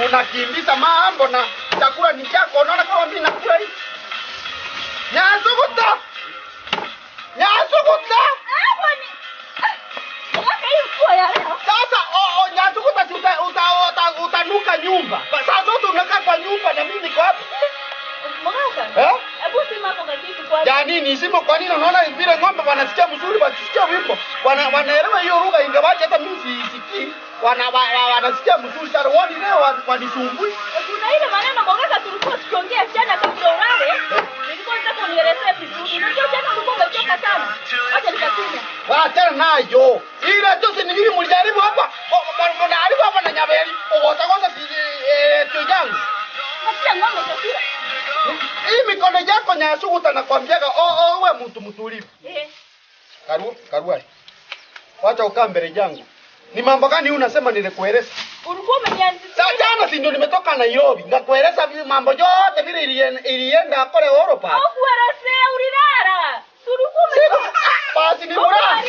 Unakimbiza mambo na chakula ni chako. Unaona kama mimi nakula hii. Nyasuguta. Nyasuguta. Hapo ni Mwaka hii mvua ya leo. Sasa oh, Nyasuguta si utanuka nyumba. Sasa zote unakaa kwa nyumba na mimi niko hapa. Mwaka. Eh? Hebu sima hapo kakitu kwanza. Ya nini simo kwa nini unaona vile ng'ombe wanasikia mzuri wakisikia wimbo. Wanaelewa hiyo lugha ingawaje hata mimi siisikii. Wanasikia mzuri sana. Wao leo wanisumbui. Kuna ile maneno Mogaka tulikuwa tukiongea jana kabla ulale. Nilikuwa nataka unielezee vizuri. Unajua jana ulikuwa umechoka sana. Acha nikakunywa. Waachana nayo. Ile tu si nini mlijaribu hapa. Mnaharibu hapa na Nyabeli. Ogotagoza si tu yangu. Natia ng'ombe chakula. Hii mikono yako Nyasuguta nakwambiaga oh we mtu mtulivu. Eh. Karua, karua. Wacha ukaa mbele yangu. Ni mambo gani unasema nilikueleza? Ulikuwa umenianzisha. Sasa jana si ndio nimetoka Nairobi. Ngakueleza vile mambo yote vile ilienda kule Europa. Hukuelezea, ulilala. Tulikuwa umechoka. Basi ni mura.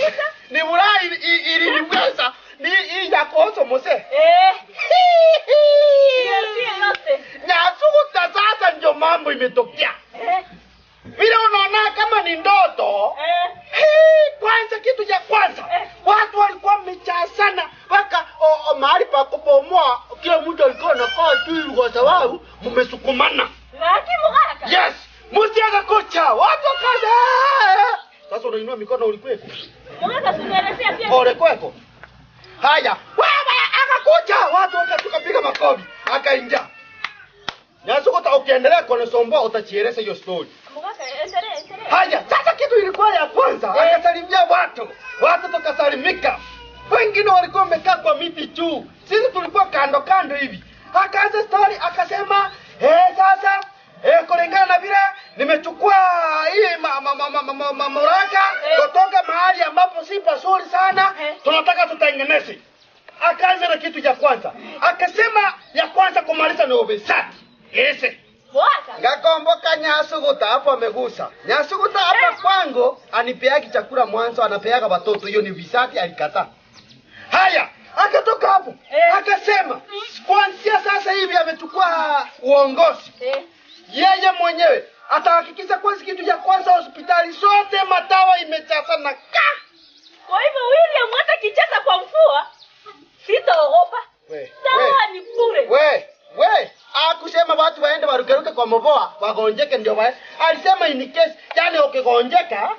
Ni mura iliniweza. Ni hii ya koso mose. Eh. Nielezee yote. Nyasuguta sasa ndio mambo imetokea. Eh. Vile unaona kama ni ndoto. Eh. Hii, kwanza kitu cha kwanza Eh. watu walikuwa wamejaa sana mpaka mahali pa kubomoa, kila mtu alikuwa anakaa tu kwa sababu mmesukumana. Lakini Mogaka. Yes, msiaga kocha watu wakaza. Sasa unainua mikono ulikweko Mogaka sinielezea pia. ulikweko. Haya, wewe akakuja, watu wakatukapiga makofi, akaingia. Nyasukuta, ukiendelea kunisomboa utachieleza hiyo story. Mogaka, endelea, endelea. Haya, sasa kitu ilikuwa ya kwanza, akasalimia watu, watu tukasalimika. Wengine walikuwa wamekaa kwa miti juu, sisi tulikuwa kando kando hivi. Akaanza story akasema, sasa kulingana na vile nimechukua hii mamlaka kutoka mahali ambapo si pazuri sana, tunataka tutengeneze. Akaanza na kitu cha kwanza, akasema ya kwanza kumaliza ni ufisadi. Yes. Mogaka. Ngakomboka Nyasuguta hapo amegusa. Nyasuguta hapa kwangu anipeaki chakula mwanzo anapeaga watoto, hiyo ni visati alikataa. Haya, akatoka hapo. Akasema kuanzia sasa hivi amechukua uongozi. Yeye mwenyewe atahakikisha kwanza kitu cha kwanza hospitali zote madawa imejaa sana ka. Kwa hivyo William hata kicheza kwa mfua sitaogopa. We, Dawa ni bure. We, akusema watu waende warukeruke kwa mvua wagonjeke ndio wae. Alisema in case, yani ukigonjeka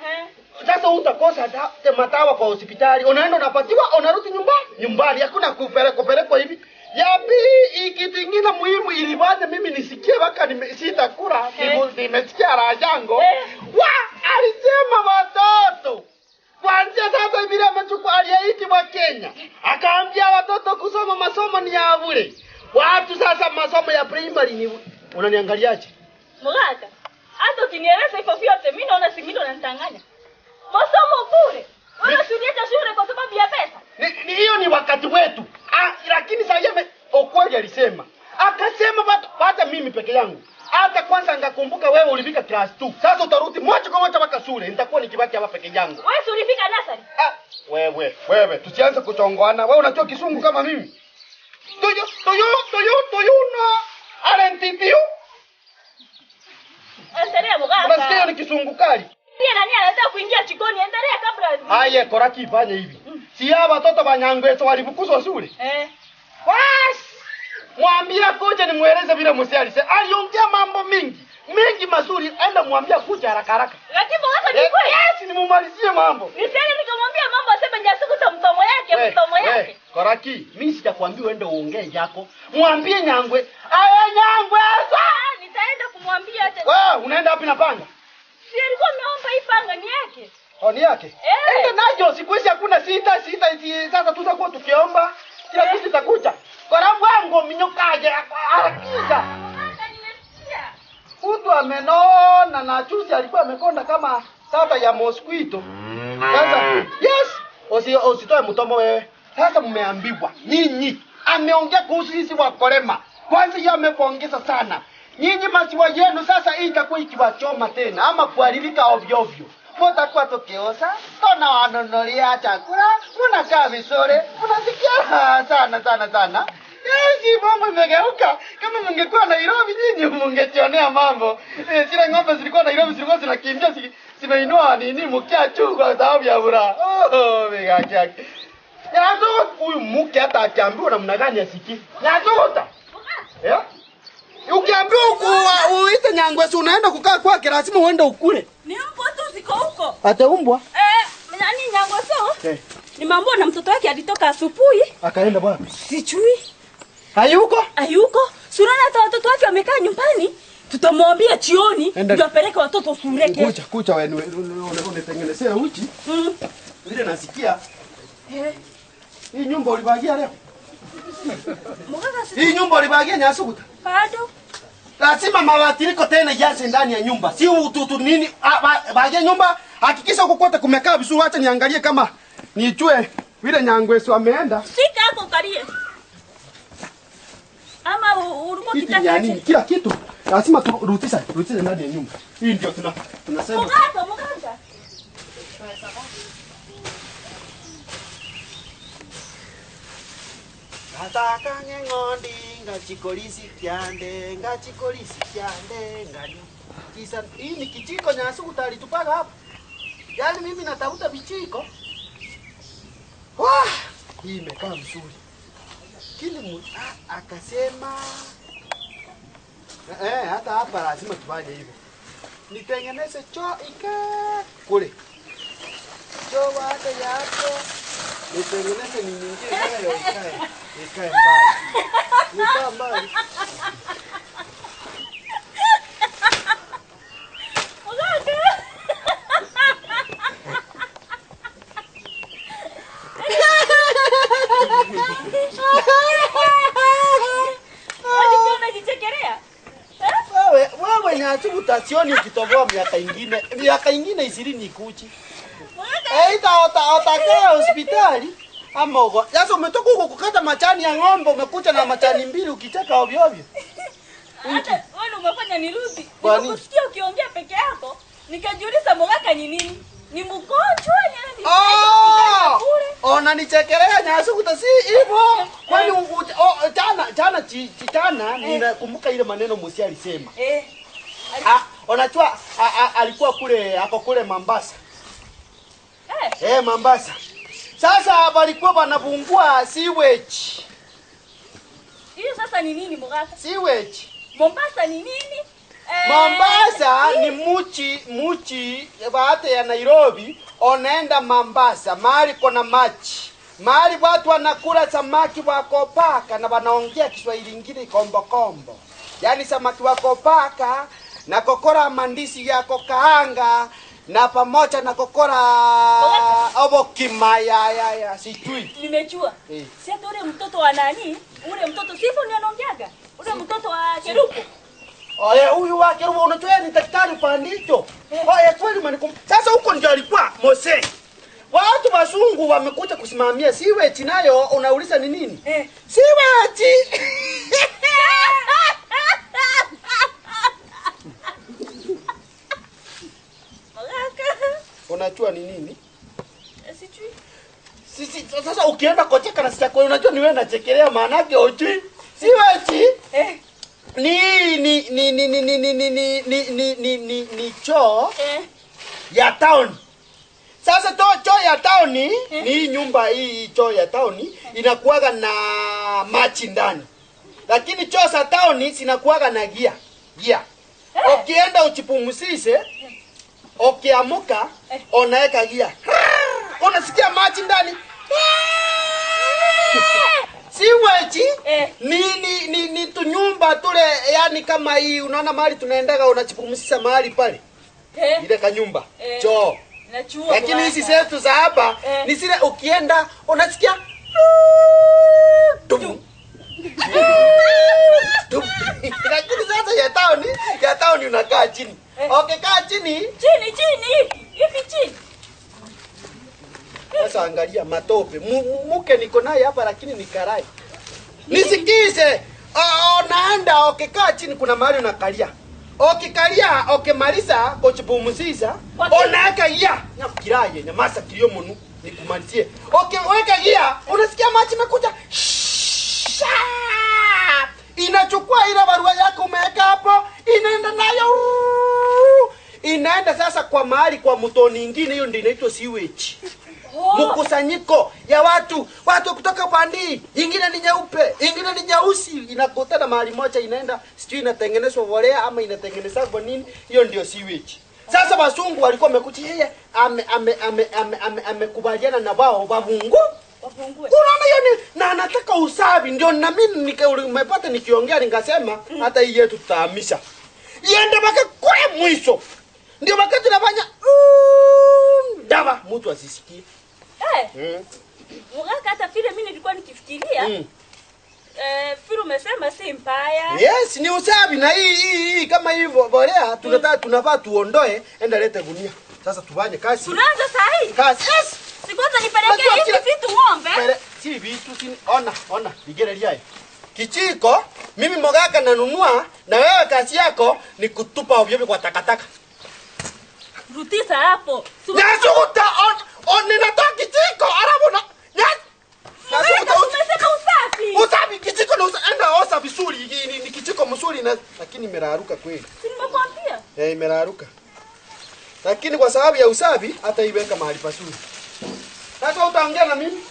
sasa utakosa madawa kwa hospitali, unaenda unapatiwa, unarudi nyumbani, hakuna kupelekwa hivi. Ya pili, hii kitu ingine muhimu ilifanya mimi nisikie mpaka sitakula, nimesikia raha yangu. Wa, alisema watoto kuanzia sasa hivi amechukua aliyeiti wa Kenya, akaambia watoto kusoma masomo ni ya bure. Watu sasa masomo ya primary ni unaniangaliaje? Mogaka, hata ukinieleza hivyo vyote mimi naona si mimi ndo unanitanganya. Masomo bure. Wewe si uliacha shule kwa sababu ya pesa? Ni hiyo ni wakati wetu. Lakini sasa yeye ukweli alisema. Akasema watu hata mimi peke yangu. Hata kwanza ngakumbuka wewe ulifika class 2. Sasa utarudi moja kwa moja mpaka shule. Nitakuwa nikibaki hapa peke yangu. Wewe si ulifika nursery? Wewe, tusianze kuchongoana. Wewe unajua Kisungu kama mimi. Do you know RNTPU? Endelea Mogaka. Unasikia ni Kisungu kali? Ndiye nani anataka kuingia jikoni? Endelea kabla. Haya, Koraki ifanye hivi. Si hawa watoto wa Nyangweso walifukuzwa shule? Bas! Mwambie kuja nimueleze vile mzee alisema. Aliongea mambo mingi, mingi mazuri. Enda mwambie kuja haraka haraka. Lakini Mogaka ni kweli? Yes, nimumalizie mambo. Nisiende nikamwambia mambo aseme Nyasuguta mtomo yake, mtomo yake. Koraki, mimi sitakwambia uende uongee yako. Mwambie Nyangwe. Aya Nyangwe. Nitaenda kumwambia hata. Wewe unaenda wapi na panga? Si alikuwa ameomba hii panga ni yake. Oh, ni yake. Enda nayo, siku hizi hakuna sita sita hizi, sasa tutakuwa tukiomba kila kitu kitakuja. Kwa wangu minyokaje harakisha. Mtu amenona na chuzi alikuwa amekonda kama tata ya mosquito. Sasa yes, usitoe mtomo wewe. Sasa mmeambiwa nyinyi, ameongea kuhusu sisi wakolema. Kwanza yeye amepongeza sana. Nyinyi maziwa yenu sasa hii itakuwa ikiwachoma tena ama kuharibika ovyo ovyo. Mtakuwa tukiosa, tunawanunulia chakula, mnakaa vizuri, mnasikia raha sana sana sana. Yaani mambo imegeuka. Kama mngekuwa Nairobi nyinyi mngejionea mambo. Zile ng'ombe zilikuwa Nairobi zilikuwa zinakimbia zimeinua nini mkia juu kwa sababu ya furaha. Oh, migaki yake. Nyazuguta huyu mke hata akiambiwa namna gani asikii. Nyazuguta. Eh? Ukiambiwa uite Nyangwesi unaenda kukaa kwake lazima uende ukule. Ni mbwa tu ziko huko. Ate umbwa? Nani Nyangweso? Ni mambo na mtoto wake alitoka asubuhi. Akaenda wapi? Sijui. Hayuko? Hayuko. Surana hata watoto wake wamekaa nyumbani. Tutamwambia jioni ndio apeleke watoto sureke. Kucha kucha wewe unitengenezea uchi. Vile nasikia. Hii nyumba ulibagia leo? Hii nyumba ulibagia Nyasuguta? Bado. Lazima mabadiliko tena yaje ndani ya nyumba. Si ututu nini? Bagia nyumba, hakikisha huko kote kumekaa vizuri. Acha niangalie kama nijue vile Nyangweso ameenda. Shika hapo kalie. Ama ulikuwa kitaka nini? Kila kitu lazima turudishe, rudishe ndani ya nyumba. Hii ndio tunasema. Muganga, muganga. Nataka ng'ondi ngachikolisi kyande ngachikolisi kyande ngani. Kisa hii ni kijiko Nyasuguta alitupaga hapa. Yaani mimi natafuta vijiko. Wah, hii imekaa mzuri. Kile akasema hata hapa lazima tufanye hivyo. Nitengeneze choo ikae kule. Choo hata yako. Nitengeneze ni nyingine nayo ikae. Ikae mbali. Ikae mbali. Wewe Nyasuguta sioni ukitoboa miaka ingine. Miaka ingine 20 ikuchi. Aita utakaa hospitali ama uko. Sasa umetoka huko kukata majani ya ng'ombe umekuja na majani mbili ukicheka ovyo ovyo. Hata wewe umefanya nirudi. Nikusikia ukiongea peke yako, nikajiuliza Mugaka ni nini? Ni mgonjwa ni nani? Unanichekelea Nyasuguta si hivyo. Kwani jana jana ninakumbuka ile maneno Musi alisema. Unajua alikuwa kule ako kule Mombasa. Mombasa. Sasa walikuwa wanafungua sewage. Hiyo sasa ni nini Mugaka? Sewage. Mombasa ni nini? Mombasa ni muchi baada ya Nairobi onaenda Mombasa, mahali kuna maji. Mahali watu wanakula samaki wakopaka na wanaongea Kiswahili ingine kombo kombo. Yaani samaki wakopaka na kokora mandisi ya kokaanga na pamoja na kokora obokima ya sijui. Nimejua. Si hata ule mtoto wa nani? Ule mtoto sifo ni anaongeaga. Ule mtoto wa Kerubo. Oye huyu wa Kerubo unajua ni daktari pandicho. Oye kweli manikum. Sasa huko ndio alikuwa Mose. Watu wazungu wamekuja kusimamia sewage nayo unauliza ni nini? Sewage. Unajua ni nini? Sijui. Sisi sasa ukienda kocheka na sitakuwa unajua ni wewe unachekelea maana yake hujui. Sewage. Ni ni ni ni ni ni ni ni ni ni ni ni ni choo ya town. Sasa to choo ya town ni nyumba hii choo ya town inakuwaga na maji ndani. Lakini choo za town zinakuwaga na gia. Gia. Ukienda uchipumzishe, ukiamuka unaweka gia. Unasikia maji ndani. Sewage ni tunyumba tule, yani kama hii unaona mahali tunaendaga unachipumzisha mahali pale. Ile kanyumba. Choo. Lakini hizi zetu za hapa ni zile ukienda unasikia tum. Tum. Lakini sasa ya town unakaa chini. Okay, kaa chini. Chini chini. Hivi chini. Sasa angalia matope. Mke niko naye hapa lakini ni karai. Nisikize. Unaenda ukikaa chini kuna mahali unakalia. Ukikalia ukimaliza kuchipumzisha unaweka gia. Nyafikiraye nyamasa kilio munu nikumalizie. Ukiweka gia unasikia maji imekuja. Inachukua ile barua yako umeweka hapo, inaenda nayo. Inaenda sasa kwa mahali kwa mtoni ingine, hiyo ndio inaitwa sewage. Oh. Mkusanyiko ya watu, watu kutoka pandi, ingine ni nyeupe, ingine ni nyeusi, inakutana mahali moja, inaenda sijui inatengenezwa volea ama inatengenezwa kwa nini, hiyo ndio sewage. Sasa wasungu walikuwa wamekuja, yeye ame amekubaliana na wao wabungu. Wapungue. Unaona hiyo ni na anataka usafi, ndio na mimi nimepata nikiongea nikasema hata hii yetu tutahamisha. Iende mpaka kule mwisho. Ndio wakati tunafanya dawa mtu asisikie. Eh, Mugaka, hata vile mimi nilikuwa nikifikiria, vile umesema si mbaya. Yes, ni usafi na hii kama hivyo bolea tunataka tunafaa tuondoe, enda lete gunia. Sasa tufanye kazi. Tunaanza saa hii. Kazi. Yes. Si kwanza nipelekee Unajua hivi vitu ng'ombe. Si vitu si ona vigereria. Kichiko mimi Mogaka nanunua na wewe kazi yako ni kutupa ovyo kwa takataka. Rutisa hapo. Nyasukuta on ninatoa kijiko alafu na Mugaka, umesema usafi. Usafi kijiko na enda osa vizuri ni kijiko mzuri na lakini imeraruka kweli. Si nimekuambia? Eh, imeraruka. Lakini kwa sababu ya usafi hata iweka mahali pazuri. Sasa utaongea na mimi?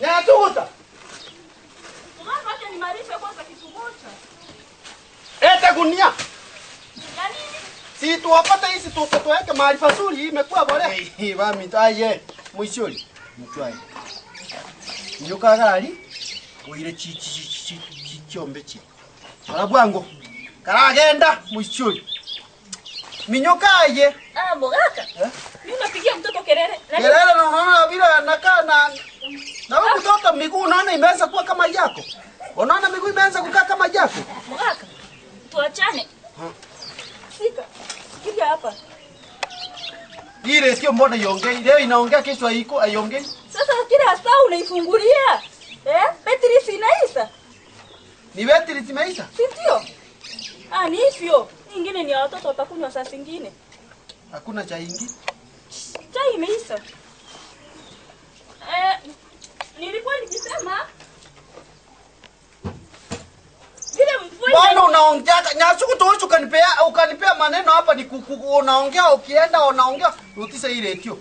Nyasukuta. Mugaka, acha nimalize kwanza kitu moja. Eta gunia. Ya nini? Si tuwapata hizi tuweke mahali pazuri imekuwa bora. Bami taye mwishoni. Mtwaye. Nyoka gari oire chi chi chi chi chiombe chi. Karabwango. Karagenda mwishoni. Minyoka aye. Ah, Mogaka. Eh? Mimi napigia mtoto kelele. Kelele na unaona vile anakaa na wewe mtoto miguu unaona imeanza kuwa kama yako. Unaona miguu imeanza kukaa kama yako. Mogaka. Tuachane. Sika. Sikia hapa. Ile sio mbona iongei. Leo inaongea kesho haiko haiongei. Sasa kila saa unaifungulia. Eh? Betri sinaisa. Ni betri zimeisha? Si ndio? Ah, ni hivyo. Ingine ni ya watoto watakunywa saa zingine. Hakuna chai ingi. Chai imeisha. Nilikuwa nikisema vile mvua Mbona unaongea Nyasuku tu ukanipea maneno hapa ni unaongea ukienda unaongea rutisa ile retio.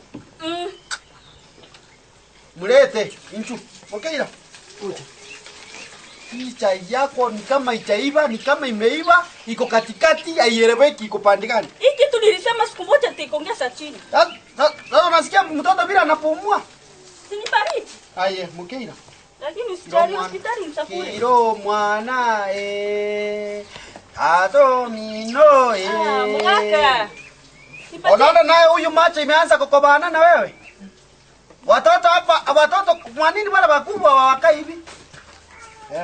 Mlete inchu. Okay ila. Uje. Hii chai yako ni kama itaiva, ni kama imeiva, iko katikati, haieleweki iko pande gani. Hii kitu nilisema siku moja nitaikongeza chini. Sasa unasikia mtoto bila anapumua? Si ni baridi. Aye, mkeira. Lakini usijali hospitali msafiri. Kiro mwana ato mino Ah, Mugaka. Unaona naye huyu macho imeanza kukobana na wewe. Watoto hapa, watoto kwa nini wale wakubwa hawakai hivi?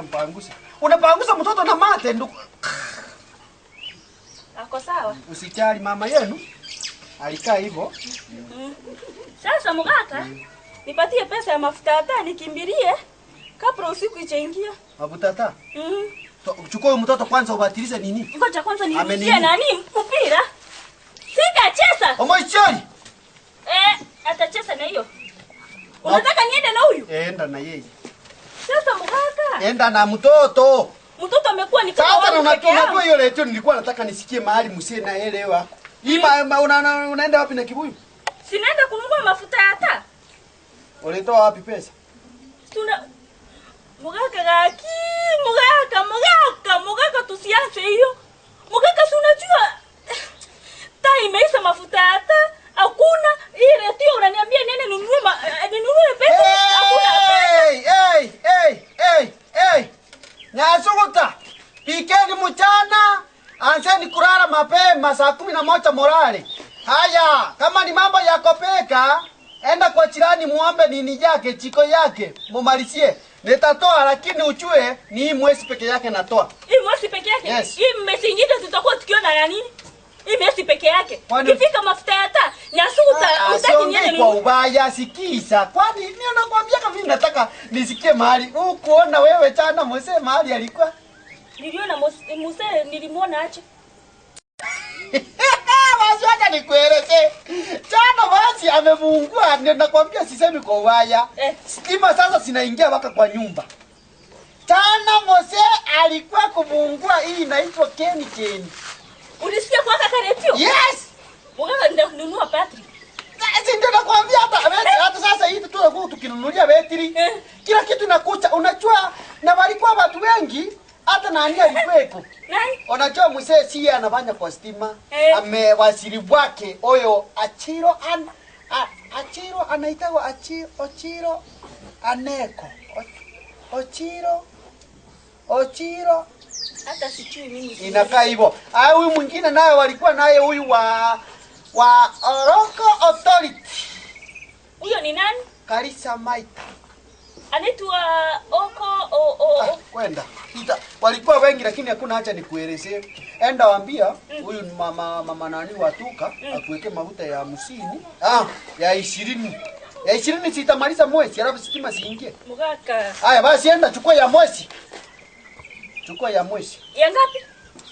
Mpangusa. Unapangusa mtoto na mate ndugu. Ako sawa. Usijali mama yenu alikaa hivyo. Sasa Mugaka, nipatie pesa ya mafuta hata nikimbilie kabla usiku ichaingia. Mafuta hata? Chukua mtoto kwanza ubatilize nini? Ngoja kwanza nirushie nani mpira. Sitacheza. Omoichori. Atacheza na hiyo. Unataka niende na huyu? Enda na yeye. Sasa Mugaka. Enda na mtoto. Mtoto amekuwa ni kama Sasa unajua hiyo leo nilikuwa nataka nisikie mahali msie na elewa. Hii unaenda wapi na kibuyu? Sinaenda kununua mafuta hata. Ulitoa wapi pesa? Tuna Mugaka gaki, Mugaka tusianze hiyo. Mugaka si unajua taa imeisha mafuta hata hakuna. Hii redio unaniambia nene ninunue ninunue pesa. Hakuna pesa. Hey. Nyasukuta. Pikeni mchana, anzeni kulala mapema saa 11 morale. Haya, kama ni mambo ya kopeka, enda kwa jirani muombe nini yake, chiko yake, mumalizie. Nitatoa lakini ujue ni mwezi peke yake natoa. Hii mwezi peke yake? Yes. Hii mwezi ingine tutakuwa tukiona ya nini? Hii mwezi peke yake. Ikifika mafuta ya taa, Nyasukuta utaki niende kwa ubaya sikiza. Kwani mimi nakwambia kama mimi nataka nisikie mahali hukuona wewe jana mzee mahali alikuwa? Niliona mzee nilimuona aje. Basi acha nikueleze. Jana basi amefungua, ndio nakwambia sisemi kwa ubaya. Stima sasa zinaingia mpaka kwa nyumba. Jana mose alikuwa kubungua hii inaitwa Keni Keni. Ulisikia kwa kaka retio? Yes. Mugaka ndio kununua Patrick. Sasa ndio nakwambia hata sasa hivi tu tukinunulia betri. Kila kitu nakucha unajua na walikuwa watu wengi hata nani alikuweko. Nani? Unajua mzee si anafanya kwa stima. Amewasili wake oyo Achiro Achiro anaitwa Achiro Ochiro Aneko. Ochiro Ochiro hata sijui mimi. Inakaa hivyo. Ah, huyu mwingine naye walikuwa naye huyu wa Oroko Authority. Huyo ni nani? Karisa Maita. Anaitwa Oko o o. Kwenda. Walikuwa wengi lakini hakuna haja nikuelezee. Enda waambia huyu ni mama nani watuka akuweke mafuta ya 50. Ah, ya 20. Ya 20 sitamaliza mwezi alafu sitima siingie. Mugaka. Haya basi enda chukua ya mwezi. Chukua ya mwezi. Ya ngapi?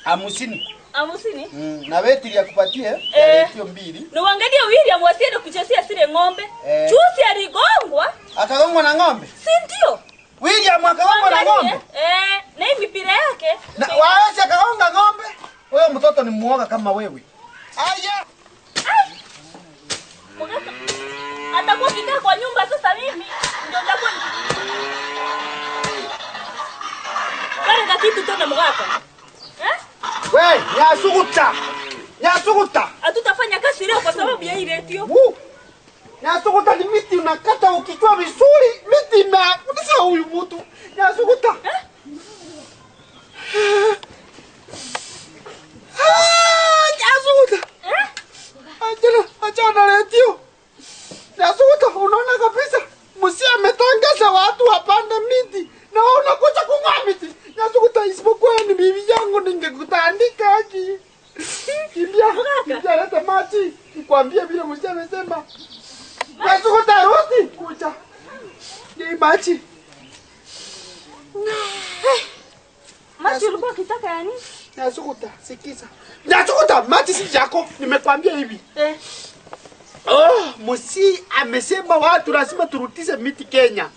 50. 50? Na betri ya kupatie ya retio 2. Na uangalie William wasiende kuchezea sile ng'ombe. Juzi aligongwa. Akagongwa na ng'ombe? Si ndio? William akagongwa na ng'ombe? Na hii mipira yake. Na waasi akagonga ng'ombe? Wewe mtoto ni muoga kama wewe. Aya. Ai. Mugaka. Atakuwa kikaa kwa nyumba sasa mimi ndio nitakuwa Kale kitu tena mugaka. We, Nyasuguta. Nyasuguta. Hatutafanya kazi leo kwa sababu ya hii retio. Nyasuguta ni miti unakata ukichwa vizuri, miti na unisa huyu mtu. Nyasuguta. Nyasuguta. Achana retio. Nyasuguta unaona kabisa msi ametangaza watu wapande miti na wewe unakuja kung'oa miti. Nyasuguta isipokuwa ni bibi yangu ningekutandika haki. Kimbia, kimbia leta maji. Nikwambie vile msi amesema. Nyasuguta rudi kuja. Ni maji. Maji ulikuwa ukitaka ya nini? Nyasuguta, sikiza. Nyasuguta, maji si yako. Nimekwambia hivi. Oh, msi amesema watu lazima turutise miti Kenya.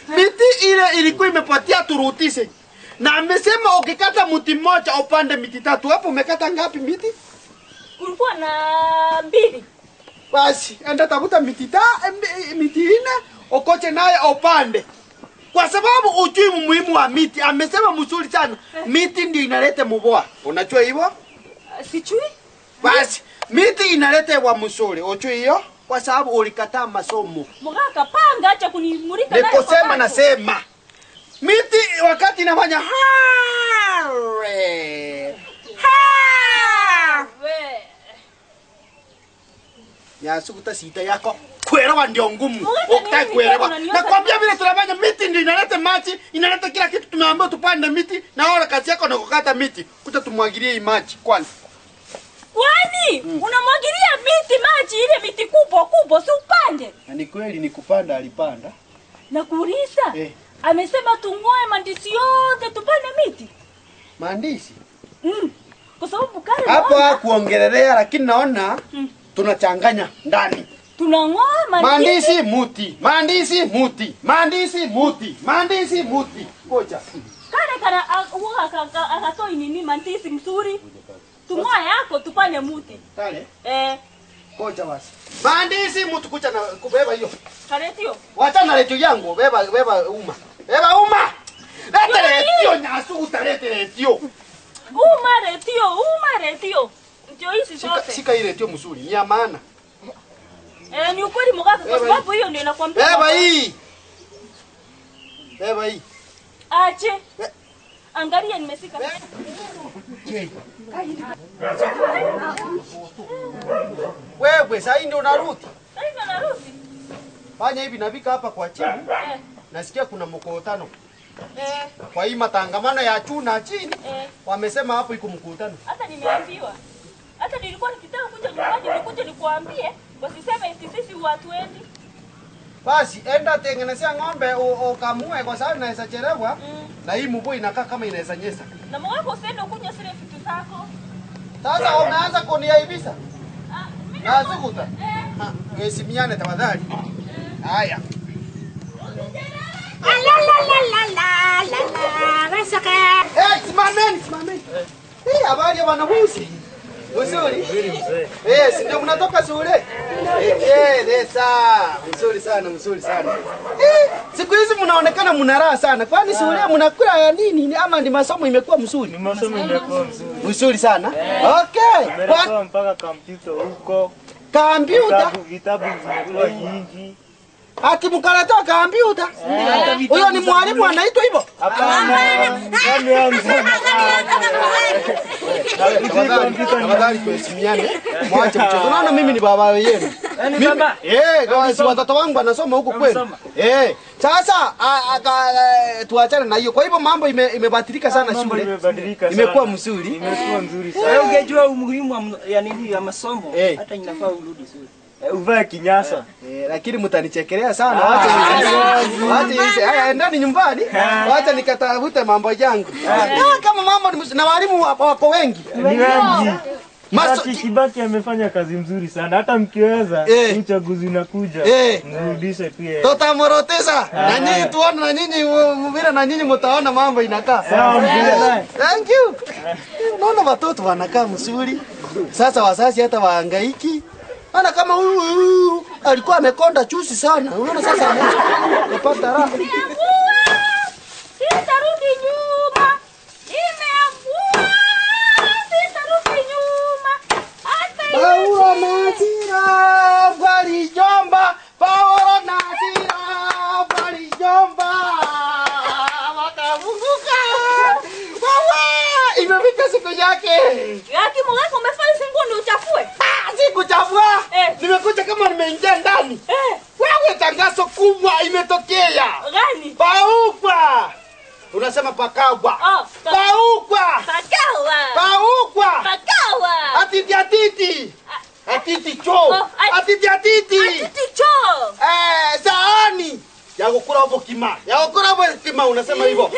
Miti ile ilikuwa imepotea turutise. Na amesema ukikata mti mmoja upande miti 3. Hapo umekata ngapi miti? Kulikuwa na 2. Basi, enda tafuta miti 4 okoche naye upande. Kwa sababu ujui umuhimu wa miti. Amesema mzuri sana. Miti ndio inaleta mvua. Unajua hivyo? Sijui. Basi, miti inaleta wa mzuri. Ujui hiyo? Kwa sababu ulikataa masomo. Mugaka panga acha kunimulika naye. Nikosema nasema. Miti wakati inafanya hare. Hare. Nyasuguta sita yako. Kuelewa ndio ngumu. Ukitaka kuelewa. Nakwambia vile tunafanya miti ndio inaleta maji, inaleta kila kitu. Tumeambiwa tupande miti na wala kazi yako ni kukata miti. Kuta tumwagilie hii maji kwanza. Kwani unamwagilia miti maji ile miti kubwa kubwa si upande? Na ni kweli ni kupanda alipanda. Na kuuliza amesema tungoe mandisi yote tupande miti. Mandisi? Kwa sababu kale hapo hakuongelelea lakini naona tunachanganya ndani. Tunangoa mandisi. Mandisi muti, mandisi muti, mandisi muti, mandisi muti. Ngoja. Kale kana huwa akatoi nini mandisi mzuri. Tungoa yako tupande muti. Kale? Ngoja basi. Mandisi muti kucha na kubeba hiyo. Karetio. Wacha na retio yangu, beba uma. Beba uma. Lete retio Nyasuguta, lete retio. Uma retio, uma retio. Ndio hizi zote. Shika hii retio mzuri, ni ya maana. Ni ukweli mugaka kwa sababu hiyo ndio nakwambia. Beba hii. Beba hii. Ache. Angalia nimesika. Wewe sasa ndio unarudi. Sasa ndio narudi. Fanya hivi nabika hapa kwa chini. Nasikia kuna mkutano. Kwa hii matangamano ya juu na chini. Wamesema hapo iko mkutano. Hata nimeambiwa. Hata nilikuwa nikitaka kuja nyumbani nikuje nikuambie wasiseme eti sisi watu wendi. Basi enda tengenezea ng'ombe ukamue kwa sababu inaweza chelewa. Na hii mvua inakaa kama inaweza nyesha. Na mwako usiende kunywa zile vitu zako. Sasa umeanza kuniaibisha. Mimi Nasukuta. Tuheshimiane tafadhali. Haya. La la la la la la la. Eh, simameni, simameni. Eh, habari ya wanafunzi? Mzuri. Eh, si ndio mnatoka shule? Eh, desa. Mzuri sana, mzuri sana. Eh, siku hizi mnaonekana mna raha sana. Kwani shule mnakula ya nini ama ni masomo imekuwa mzuri? Ni masomo imekuwa mzuri. Mzuri sana. Okay. Kwa mpaka kompyuta huko. Kompyuta? Vitabu zimekuwa nyingi. Ati mkaleta kompyuta? Huyo ni mwalimu anaitwa hivyo? Hapana. Tafadhali tuheshimiane. Mwache mchezo. Unaona mimi ni baba yenu. Ni baba? Eh, si watoto wangu wanasoma huko kwenu. Eh, sasa tuachane na hiyo. Kwa hivyo mambo imebadilika sana shule. Imebadilika sana. Imekuwa mzuri. Imekuwa nzuri sana. Wewe ungejua umuhimu ya nini ya masomo, hata inafaa urudi shule. Uvae kinyasa. Lakini mtanichekelea sana. Wacha hizi. Haya, endeni nyumbani. Wacha nikatafute mambo yangu. Kama mambo na walimu wako wengi. Ni wengi. Kibaki amefanya kazi mzuri sana. Hata mkiweza uchaguzi unakuja, mrudishe pia. Tutamrudisha. Na nyinyi tuone, na nyinyi mvira, na nyinyi mtaona mambo inakaa. Thank you. Unaona watoto wanakaa mzuri. Sasa wazazi hata wahangaiki. Ana kama huyu alikuwa amekonda chusi sana. Unaona sasa amepata raha. Sitarudi nyuma. Nimeamua. Sitarudi nyuma. Hata Paulo na Sila walijomba. Paulo na Sila walijomba. Wakafunguka. Wawa, imefika siku yake. Yaki mwako umefanya singo ndio uchafue. Sikuchafua. Nimekuja kama nimeingia ndani. Wewe tangazo kubwa imetokea. Gani? Paukwa. Unasema pakagwa. Paukwa. Pakawa. Paukwa. Pakawa. Atiti atiti. Atiti cho. Atiti atiti. Atiti cho. Sahani. Ya kukula hapo kima. Ya kukula hapo kima unasema hivyo.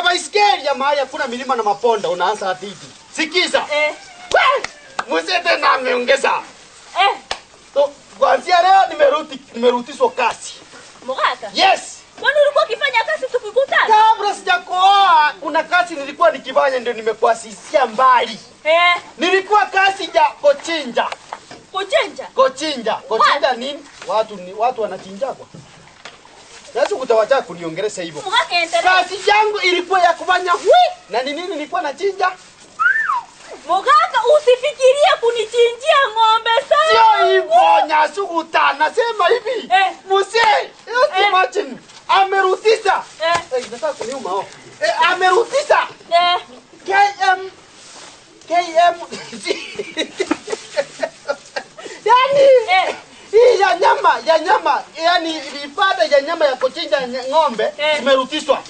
Baiskeli ya mahali hakuna milima na maponda unaanza atiti. Sikiza. Mzee tena ameongeza. So, kuanzia leo nimerutishwa kazi. Mugaka? Yes. Kwani ulikuwa ukifanya kazi tukikutana? Kabla sijakuoa, kuna kazi nilikuwa nikifanya ndio nimekuasisia mbali. Nilikuwa kazi ya kuchinja. Kuchinja? Kuchinja. Kuchinja nini? Watu wanachinja kwa. Sasa utawacha kuniongelesha hivyo. Mugaka, endelea. Kazi yangu ilikuwa ya kufanya hui. Na ni nini nilikuwa nachinja? Mugaka, usifikirie kunichinjia ng'ombe sana. Sio hivyo Nyasuguta, nasema hivi. Mzee, just imagine amerudisha. Nataka kuniuma oh. Amerudisha. KM Yani hii ya nyama, yani vipande ya nyama ya kuchinja ng'ombe zimerudishwa.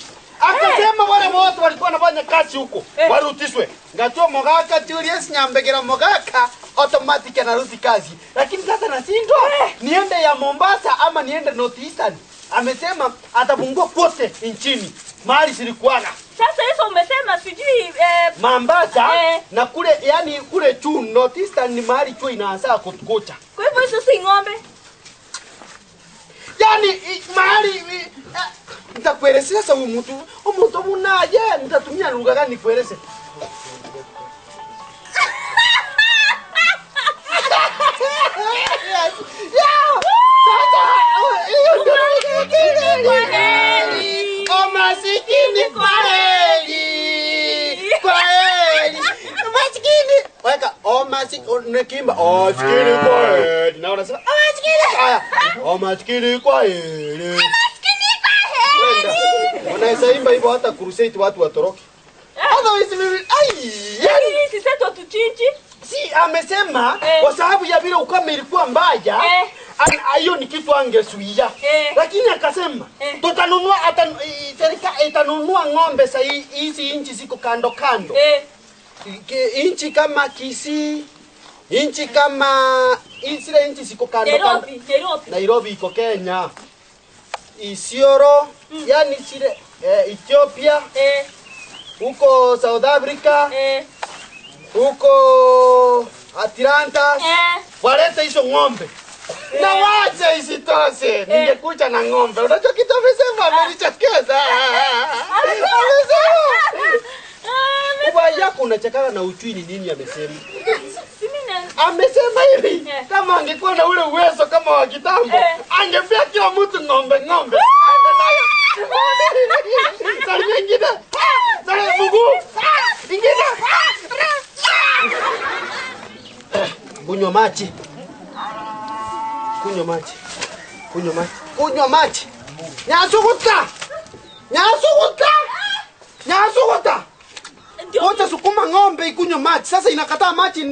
Akasema wale wote walikuwa wanafanya kazi huko warudishwe. Ngatua Mugaka Julius Nyambegera Mugaka automatic anarudi kazi. Lakini sasa nashindwa niende ya Mombasa ama niende North Eastern. Amesema atafungua kote nchini mahali zilikuwa. Sasa hizo umesema sijui Mombasa na kule, yani kule juu North Eastern ni mahali chuo inaanza kukucha. Kwa hivyo hizo si ng'ombe. Yani mahali nitakuelezea sasa huyu mtu. Mtu unaje? Nitatumia lugha gani nikueleze? Sasa hiyo ndio kwa heri. O masikini kwa heri. Kwa heri. Masikini. Weka o masikini nikimba o masikini kwa heri. Na unasema o masikini. Haya. O masikini kwa heri. Unaweza imba hivyo hata crusade watu watoroke. Otherwise mimi yani sisi tuchinji. Si amesema kwa sababu ya vile ukame ilikuwa mbaya, hiyo ni kitu angezuia. Lakini akasema tutanunua serikali itanunua ng'ombe sasa hizi nchi ziko kando kando. Nchi kama Kisii, nchi kama zile nchi ziko kando kando. Nairobi iko Kenya. Isiolo, yani zile Ethiopia, huko South Africa, huko Atlanta, walete hizo ng'ombe. Na wacha isitoshe, ningekuja na ng'ombe. Unajua kitu amesema, amenichekeza. Amesema. Ubaya yako unachekana na uchui ni nini amesema. Amesema hivi, kama angekuwa na ule uwezo kama wa kitambo, angepea kila mtu ng'ombe ng'ombe. Aende nayo. Salimia ingine. Salimia mguu. Ingine. Kunywa maji. Kunywa maji. Kunywa maji. Kunywa maji. Nyasukuta. Nyasukuta. Nyasukuta. Wote sukuma ng'ombe ikunywe maji. Sasa inakataa maji.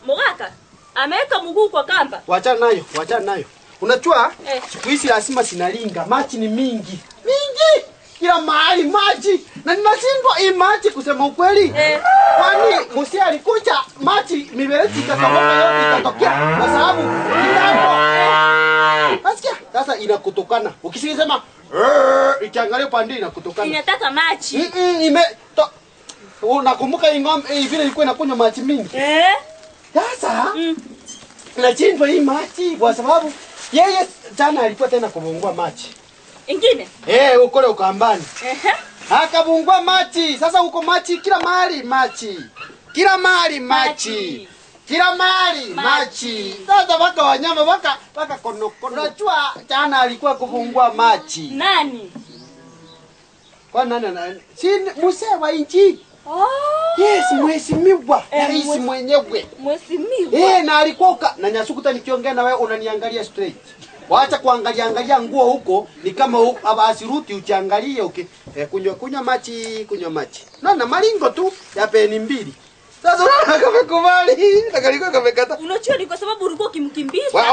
Mugaka ameweka mguu kwa kamba. Wachana nayo, wachana nayo. Unajua siku hizi lazima sinalinga. Maji ni mingi. Mingi. Kila mahali maji. Na ninashindwa hii maji kusema ukweli. Kwani Musia alikuja maji mifereji ikatoboka yote ikatokea kwa sababu kitambo. Nasikia? Sasa inakutokana. Ukisema ikiangalia upande inakutokana. Inataka maji. Unakumbuka hii ng'ombe vile ilikuwa inakunywa maji mingi? Sasa nachindwa hii maji kwa sababu yeye jana alikuwa tena kubungua maji. Ingine? Ukole ukambani. Akabungua maji. Sasa huko maji kila mahali maji. Kila mahali maji. Kila mahali maji. Sasa waka wanyama waka kono kono. Unajua jana alikuwa kubungua maji. Nani? Kwa nani? Si mzee wa inchi. Yes, mheshimiwa. Rais mwenyewe. Mheshimiwa. Na alikuwa na Nyasukuta nikiongea na wewe unaniangalia straight. Waacha kuangalia angalia nguo huko ni kama asiruti uchiangalie uki. Kunywa maji, kunywa maji. Naona malingo tu ya peni mbili. Sasa unaona kamekubali, na kalikuwa kamekata. Unajua ni kwa sababu ulikuwa ukimkimbiza. Wewe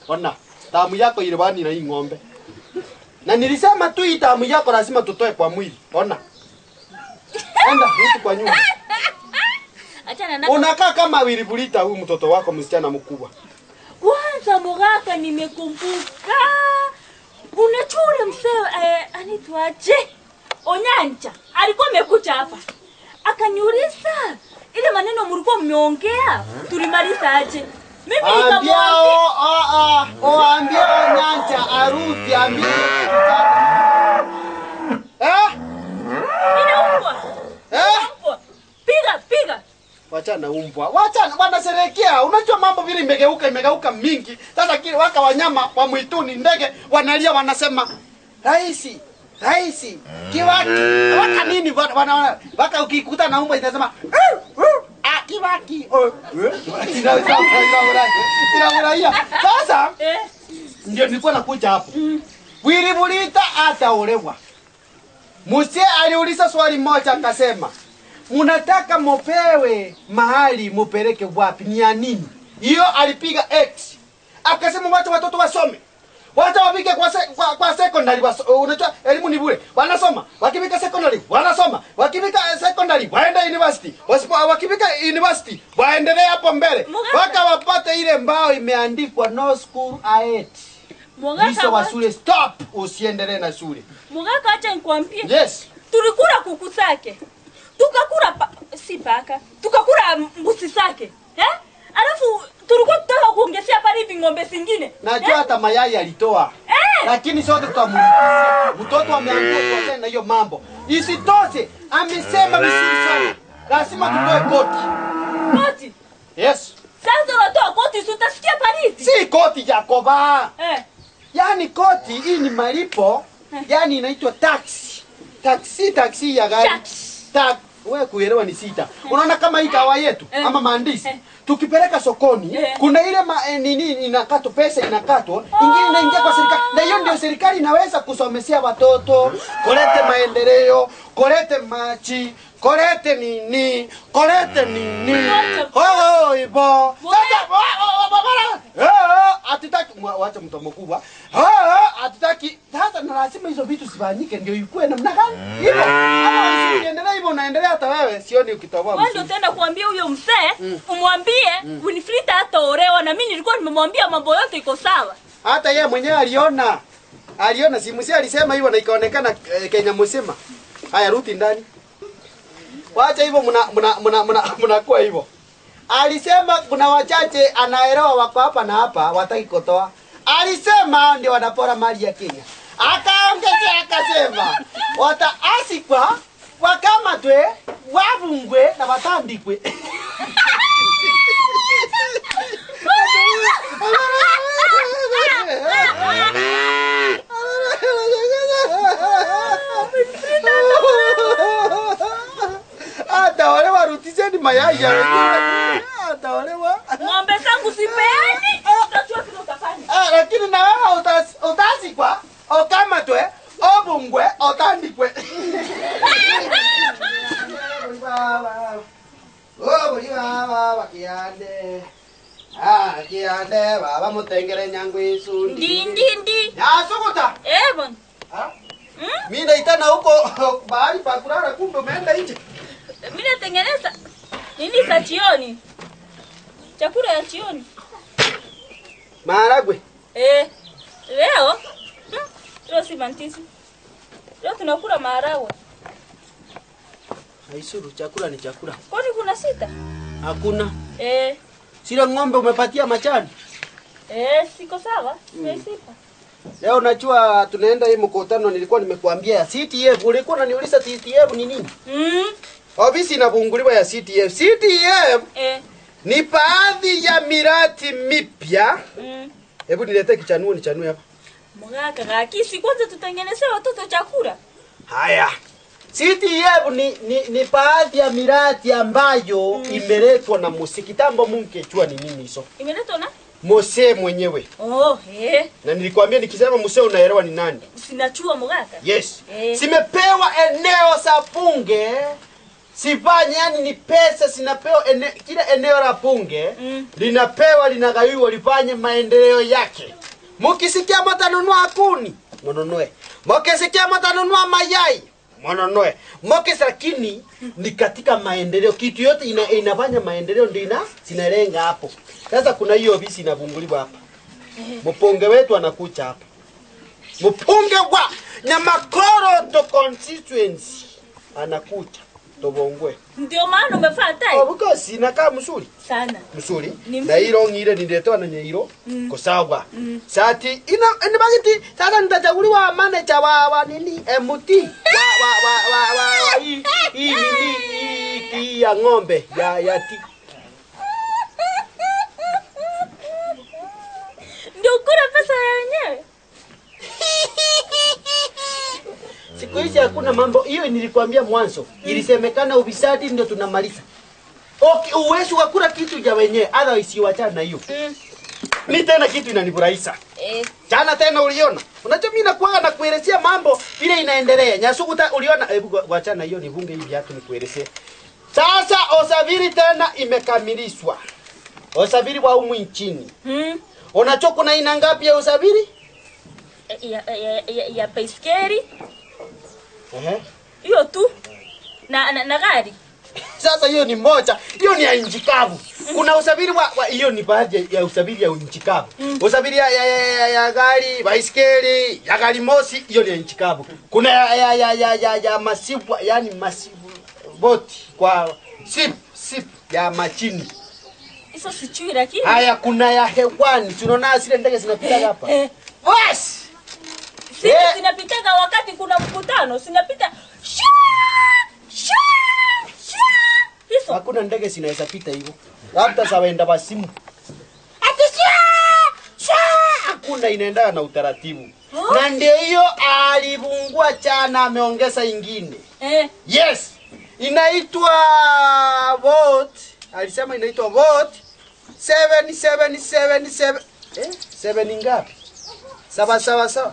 ona. Damu yako ile bani na hii ng'ombe. Na nilisema tu hii damu yako lazima tutoe kwa mwili. Ona. Enda rudi kwa nyumba. Achana na unakaa kama wilibulita huyu mtoto wako msichana mkubwa. Kwanza Mugaka nimekumbuka. Unachura msee anaitwaje? Onyanja. Alikuwa amekuja hapa. Akaniuliza ile maneno mlikuwa mmeongea tulimaliza aje? Mimi nikamwambia ambia Onyanja arudi ambie. Ninaumwa. Piga piga. Wachana umbwa. Wachana wanasherehekea. Unajua mambo vile imegeuka mingi. Sasa kile waka wanyama wa mwituni ndege wanalia wanasema Raisi, Raisi, Kiwaki. Waka nini wana waka ukikuta na umbwa inasema Kiwaki. Inafurahia. Sasa ndio nilikuwa nakuja hapo. Wilibulita ataolewa. Musie aliuliza swali moja akasema, munataka mopewe mahali mupeleke wapi ni ya nini? Hiyo alipiga X. Akasema wacha watoto wasome. Wacha wapike kwa secondary unajua elimu ni bure. Wanasoma. Wakifika secondary wanasoma. Wakifika secondary waenda university. Wakifika university waendelee hapo mbele. Waka wapate ile mbao imeandikwa no school ahead. Mwisho wa shule stop, usiendelee na shule. Mugaka acha nikwambie. Yes. Tulikula kuku zake. Tukakula si paka. Tukakula mbuzi zake. Alafu tulikuwa tutaka kuongezea pale hivi ng'ombe zingine. Najua hata mayai alitoa. Lakini sote tutamulipia. Mtoto ameambiwa tuachane na hiyo mambo. Isitoshe, amesema vizuri sana. Lazima tutoe koti. Koti? Yes. Sasa unatoa koti si utasikia baridi? Si koti Jacoba. Yaani koti hii ni malipo, yaani inaitwa tax. Taxi ya gari. Tax. Wewe kuelewa ni sita. Unaona kama hii kawa yetu ama maandishi. Tukipeleka sokoni kuna ile nini inakatwa, pesa inakatwa, ingine inaingia kwa serikali. Na hiyo ndio serikali inaweza kusomesea watoto, kulete maendeleo, kulete machi, kulete nini, kulete nini. Oh ibo. Sasa hatutaki wacha mtu mkubwa. Hatutaki sasa, na lazima hizo vitu zifanyike ndio ikue namna gani? Hivyo. Ama usiendelee hivyo unaendelea hata wewe sioni ukitoboa. Wewe ndio tena kuambia huyo mzee, umwambie Winfrida hataolewa na mimi nilikuwa nimemwambia mambo yote iko sawa. Hata yeye mwenyewe aliona. Aliona si mzee alisema hivyo na ikaonekana Kenya mzima. Haya rudi ndani. Wacha hivyo mnakuwa hivyo. Alisema kuna wachache anaelewa wako hapa na hapa wataki kutoa. Alisema ndio wanapora mali ya Kenya. Akaongezea akasema wataasikwa, wakamatwe, wabungwe na watandikwe. Ataolewa, rutisheni mayai ya wengine. Ataolewa. Ng'ombe zangu sipeani. Utajua kile utafanya. Lakini na wewe utasikwa, okamatwe, obungwe, otandikwe. Kiande baba mutengere nyangu isundi. Ndi ndi. Yasukuta. Eh bwana. Mimi naitana huko bahali pa kulala, kumbe umeenda nje. Mimi natengeneza nini za jioni? Chakula ya jioni. Maharagwe. Leo leo si mantisi. Leo tunakula maharagwe. Haisuru, chakula ni chakula. Kwani kuna sita? Hakuna. Sio ng'ombe umepatia machani? Siko sawa. Sipa. Leo unajua tunaenda hii mkutano nilikuwa nimekuambia ya CTF. Ulikuwa unaniuliza CTF ni nini? Ofisi inafunguliwa ya CTF. CTF ni baadhi ya miradi mipya. Hebu niletee kichanuo nichanue hapa. Mgaka gakisi kwanza tutengeneze watoto chakula. Haya. CTF ni baadhi ya miradi ambayo imeletwa na Mose. Kitambo mungejua ni nini hizo. Imeletwa na Mose mwenyewe. Na nilikwambia nikisema Mose unaelewa ni nani? Sinachua mgaka. Yes. Simepewa eneo za bunge. Sifanye, yani ni pesa sinapewa kila eneo la bunge linapewa, linagawiwa lifanye maendeleo yake. Mukisikia mtanunua kuni, mnunue. Mukisikia mtanunua mayai, mnunue. Lakini ni katika maendeleo, kitu yote inafanya maendeleo ndio zinalenga hapo. Sasa kuna hiyo ofisi inafunguliwa hapa. Mpunge wetu anakuja hapa. Mpunge wa Nyamakoro constituency anakuja. Tobongwe. Ndio maana umefaa tai. Obuko sinakaa mzuri. Sana. Mzuri. Na hilo ngire niletewa na nyeiro. Kosawa. Sati ina bagiti sasa nitachaguliwa manager wa nini MT wa hii nini hii ya ng'ombe ya ti. Ndio kula pesa ya wenyewe. Siku hizi hakuna mambo hiyo nilikwambia mwanzo. Ilisemekana ufisadi ndio tunamaliza. Okay, uwezo wa kula kitu ya wenyewe, otherwise wachana na hiyo. Mimi tena kitu inanifurahisha. Jana tena uliona. Unajua mimi nakuaga na kuelezea mambo vile inaendelea. Nyasukuta uliona, hebu wachana hiyo nivunge hivi viatu nikuelezee. Sasa usafiri tena imekamilishwa. Usafiri wa humu nchini. Unajua kuna aina ngapi ya usafiri? Ya baiskeli. Hiyo tu na gari. Sasa hiyo ni moja, hiyo ni ya nchi kavu. Kuna usafiri wa hiyo ni baadhi ya usafiri ya nchi kavu. Usafiri ya gari, baiskeli, ya gari moshi, hiyo ni ya nchi kavu. Kuna ya masibu, yani masibu boti kwa sip ya machini. Hizo sijui lakini. Haya kuna ya hewani, tunaona zile ndege zinapita hapa. Bas! Zinapitaga wakati kuna mkutano, zinapita. Sha! Sha! Sha! Hizo. Hakuna ndege zinaweza pita hivyo. Labda za waenda wasimu. Ati sha! Sha! Hakuna, inaenda na utaratibu. Na ndio hiyo alivungua chana ameongeza ingine. Yes. Inaitwa vote. Alisema inaitwa vote 7777. 7 ngapi? 7 7 7.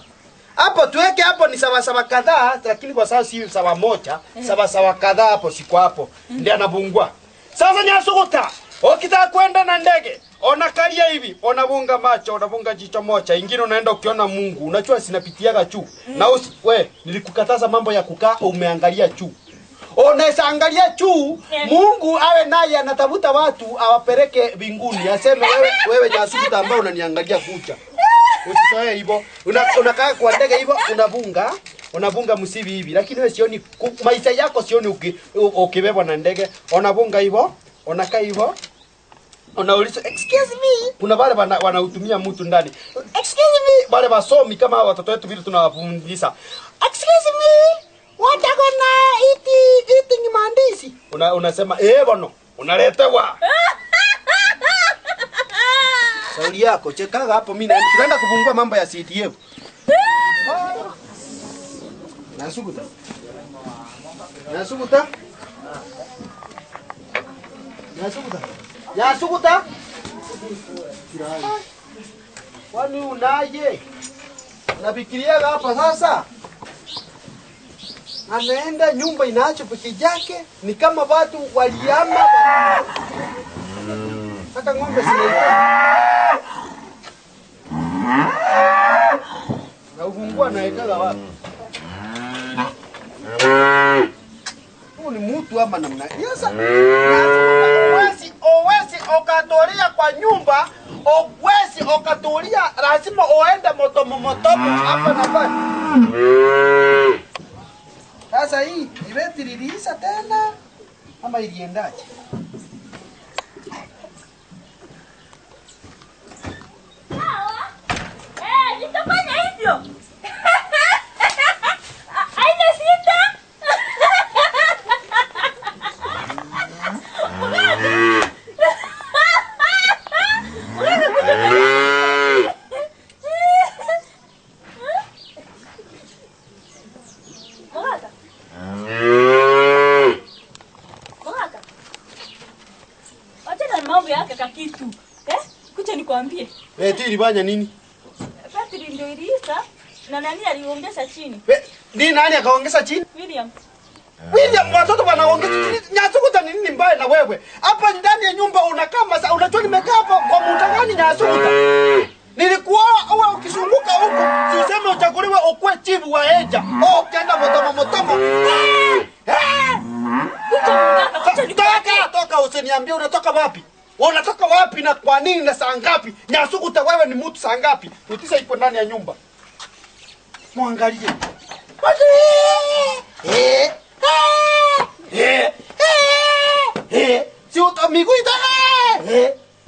Hapo tuweke hapo ni sawa sawa kadhaa, lakini kwa sasa si sawa moja, sawa sawa kadhaa hapo siko hapo. Ndiye anabungua. Sasa Nyasukuta, ukitaka kwenda na ndege, unakalia hivi, unabunga macho, unabunga jicho moja, ingine unaenda ukiona Mungu. Unajua sinapitiaga juu. Na we, nilikukataza mambo ya kukaa umeangalia juu. Unaweza angalia juu, Mungu awe naye anatafuta watu awapeleke mbinguni. Aseme wewe Nyasukuta ambao unaniangalia kucha. Usisoe hivyo. Unakaa kwa ndege hivyo, unabunga msibi hivi. Lakini wewe sioni maisha yako sioni ukibebwa na ndege. Unabunga hivyo, unakaa hivyo. Unauliza excuse me, kuna wale wanautumia mtu ndani. Excuse me, wale wasomi kama watoto wetu vile tunawafundisha. Excuse me, what are gonna eating mandizi? Unasema eh bono, unaletewa. Sauli yako chekaga hapo, mimi tunaenda kufungua mambo ya CDF. Nasukuta. Nasukuta. Nasukuta. Yasukuta. Kwani unaje? Unafikiria hapa sasa? Anaenda nyumba inaacho peke yake ni kama watu waliama. Hata ng'ombe sinaita. Na ufungua naekaga wapi? Huu ni mtu ama namna. Sasa owezi okatoria kwa nyumba, owezi okatoria, lazima uende motomo motomo hapa na pale. Sasa hii imetiririza tena ama iliendaje? Sawa. Nitafanya hivyo. Aina sita. Kitu. Kucha nikwambie. Tili banya nini? Petri ndio iliisa na nani aliongeza chini? Ni nani akaongeza chini? William. William, watoto wanaongeza chini. Nyasukuta ni nini mbaya na wewe? Hapa ndani ya nyumba unakaa masa, unajua nimekaa hapa kwa muda gani Nyasukuta? Nilikuoa uwe ukizunguka huko, si useme uchaguliwe ukue chifu wa Eja. Oh, ukienda motomo motomo. Toka, toka usiniambie unatoka wapi? Unatoka wapi na kwa nini na saa ngapi? Nyasukuta wewe ni mtu saa ngapi? Utisa iko ndani ya nyumba. Muangalie. Si uta miguu ita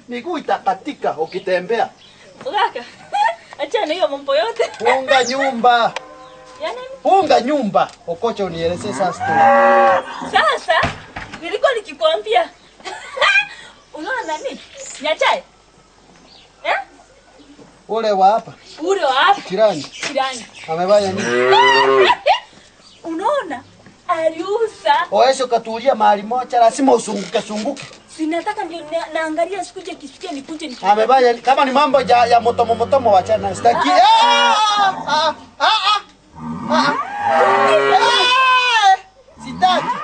miguu itakatika ukitembea. Kaka. Acha na hiyo mambo yote. Funga nyumba. Yaani funga nyumba. Okocha unielezee sasa. Sasa nilikuwa nikikwambia. Unaona nani? Nyachai. Ule wa hapa. Ule wa hapa. Jirani. Jirani. Amebaya nini? Unaona? Aliuza. Oesho katulia mahali moja, lazima usunguke sunguke. Sinataka ndio naangalia sikuje kisikia nikuje ni. Amebaya kama ni mambo ya motomo motomo wachana sitaki. Sitaki.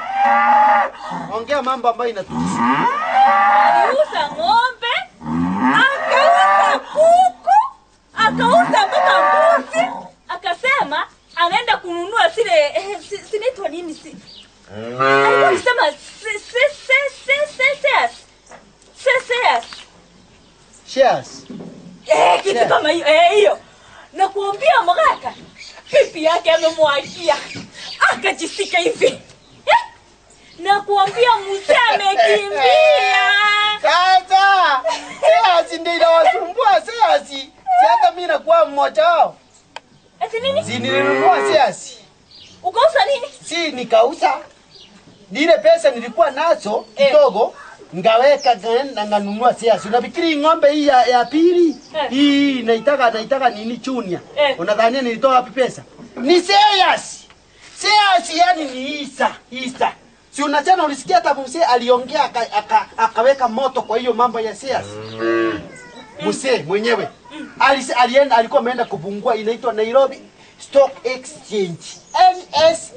Ongea mambo ambayo inatuhusu. Aliuza ng'ombe, akauza kuku, akauza mpaka mbuzi, akasema anaenda kununua zile zinaitwa nini si? Alikuwa akisema shares. Kitu kama hiyo, hiyo. Na kuambia mgaka, pipi yake amemwagia. Akajisika hivi. Na kuambia mzee amekimbia. Sasa, shares ndio inawasumbua shares. Si hata mimi nakuwa mmoja wao. Ati nini? Si nilinunua shares. Ukauza nini? Si nikauza. Ile pesa nilikuwa nazo kidogo ngaweka na nganunua shares. Unafikiri ng'ombe hii ya pili hii naitaka nini junior? Unadhania nilitoa wapi pesa? Ni shares. Shares yani ni isa. Si unachana ulisikia hata mzee aliongea akaweka moto kwa hiyo mambo ya shares. Mzee mwenyewe alienda, alikuwa ameenda kufungua inaitwa Nairobi Stock Exchange NSE.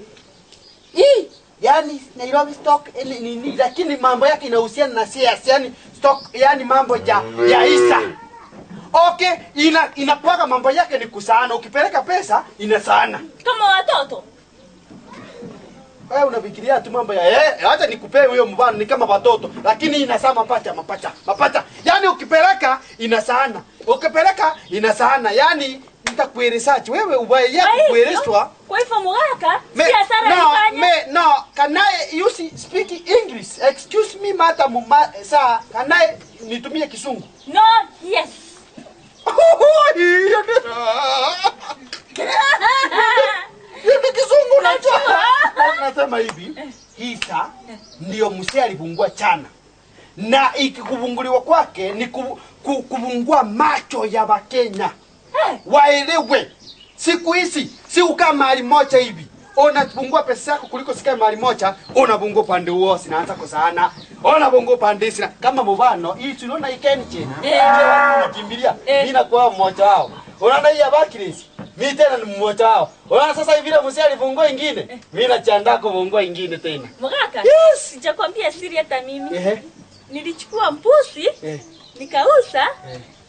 Yani Nairobi Stock nini, lakini mambo yake inahusiana na shares, yani stock, yani mambo ya isa. Okay, inakuwa mambo yake ni kusana, ukipeleka pesa inasana. Kama watoto. Wewe unafikiria tu mambo ya acha nikupee huyo mbano ni kama watoto, lakini inasama mapacha. Yani ukipeleka inasana. Ukipeleka inasana. Yani nitakueleza wewe ubaye yako kuelezwa. Kwa hivyo mgaka, si hasara ifanye. No, can I you see speak English? Excuse me madam, sir, can I Nitumie Kisungu. No, yes. Hiyo ni Kizungu unajua. Nasema hivi, hisa ndio msee alivungua chana. Na ikikuvunguliwa kwake ni kuvungua macho ya Wakenya. Waelewe. Siku hizi si ukaa mahali moja hivi. Unapungua pesa yako kuliko sikae mahali moja, unapungua pande huo sinaanza kusana. Unapungua pande sina kama mubano hii tunaona ikenche. Unakimbilia. Mimi nakuwa mmoja wao. Unaona hii ya Barclays. Mimi tena ni mmoja wao. Unaona sasa hivi vile mzee alifungua ingine, mimi najiandaa kufungua ingine tena. Mgaka. Yes, sijakwambia siri hata mimi. Nilichukua mbuzi, nikauza,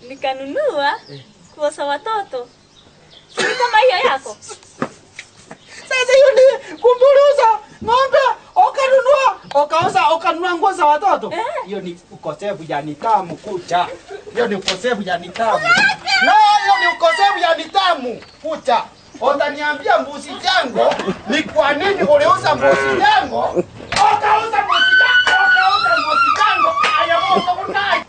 nikanunua kuosa watoto. Si kama hiyo yako. Sasa hiyo ni kumburuza ng'ombe ukanunua, ukauza, ukanunua nguo za watoto. Hiyo ni ukosefu ya nidhamu kucha. Hiyo ni ukosefu ya nidhamu. No, hiyo ni ukosefu ya nidhamu kucha. Utaniambia mbuzi jango ni kwa nini uliuza mbuzi jango? Ukauza mbuzi jango, ukauza mbuzi jango. Haya moto kunai.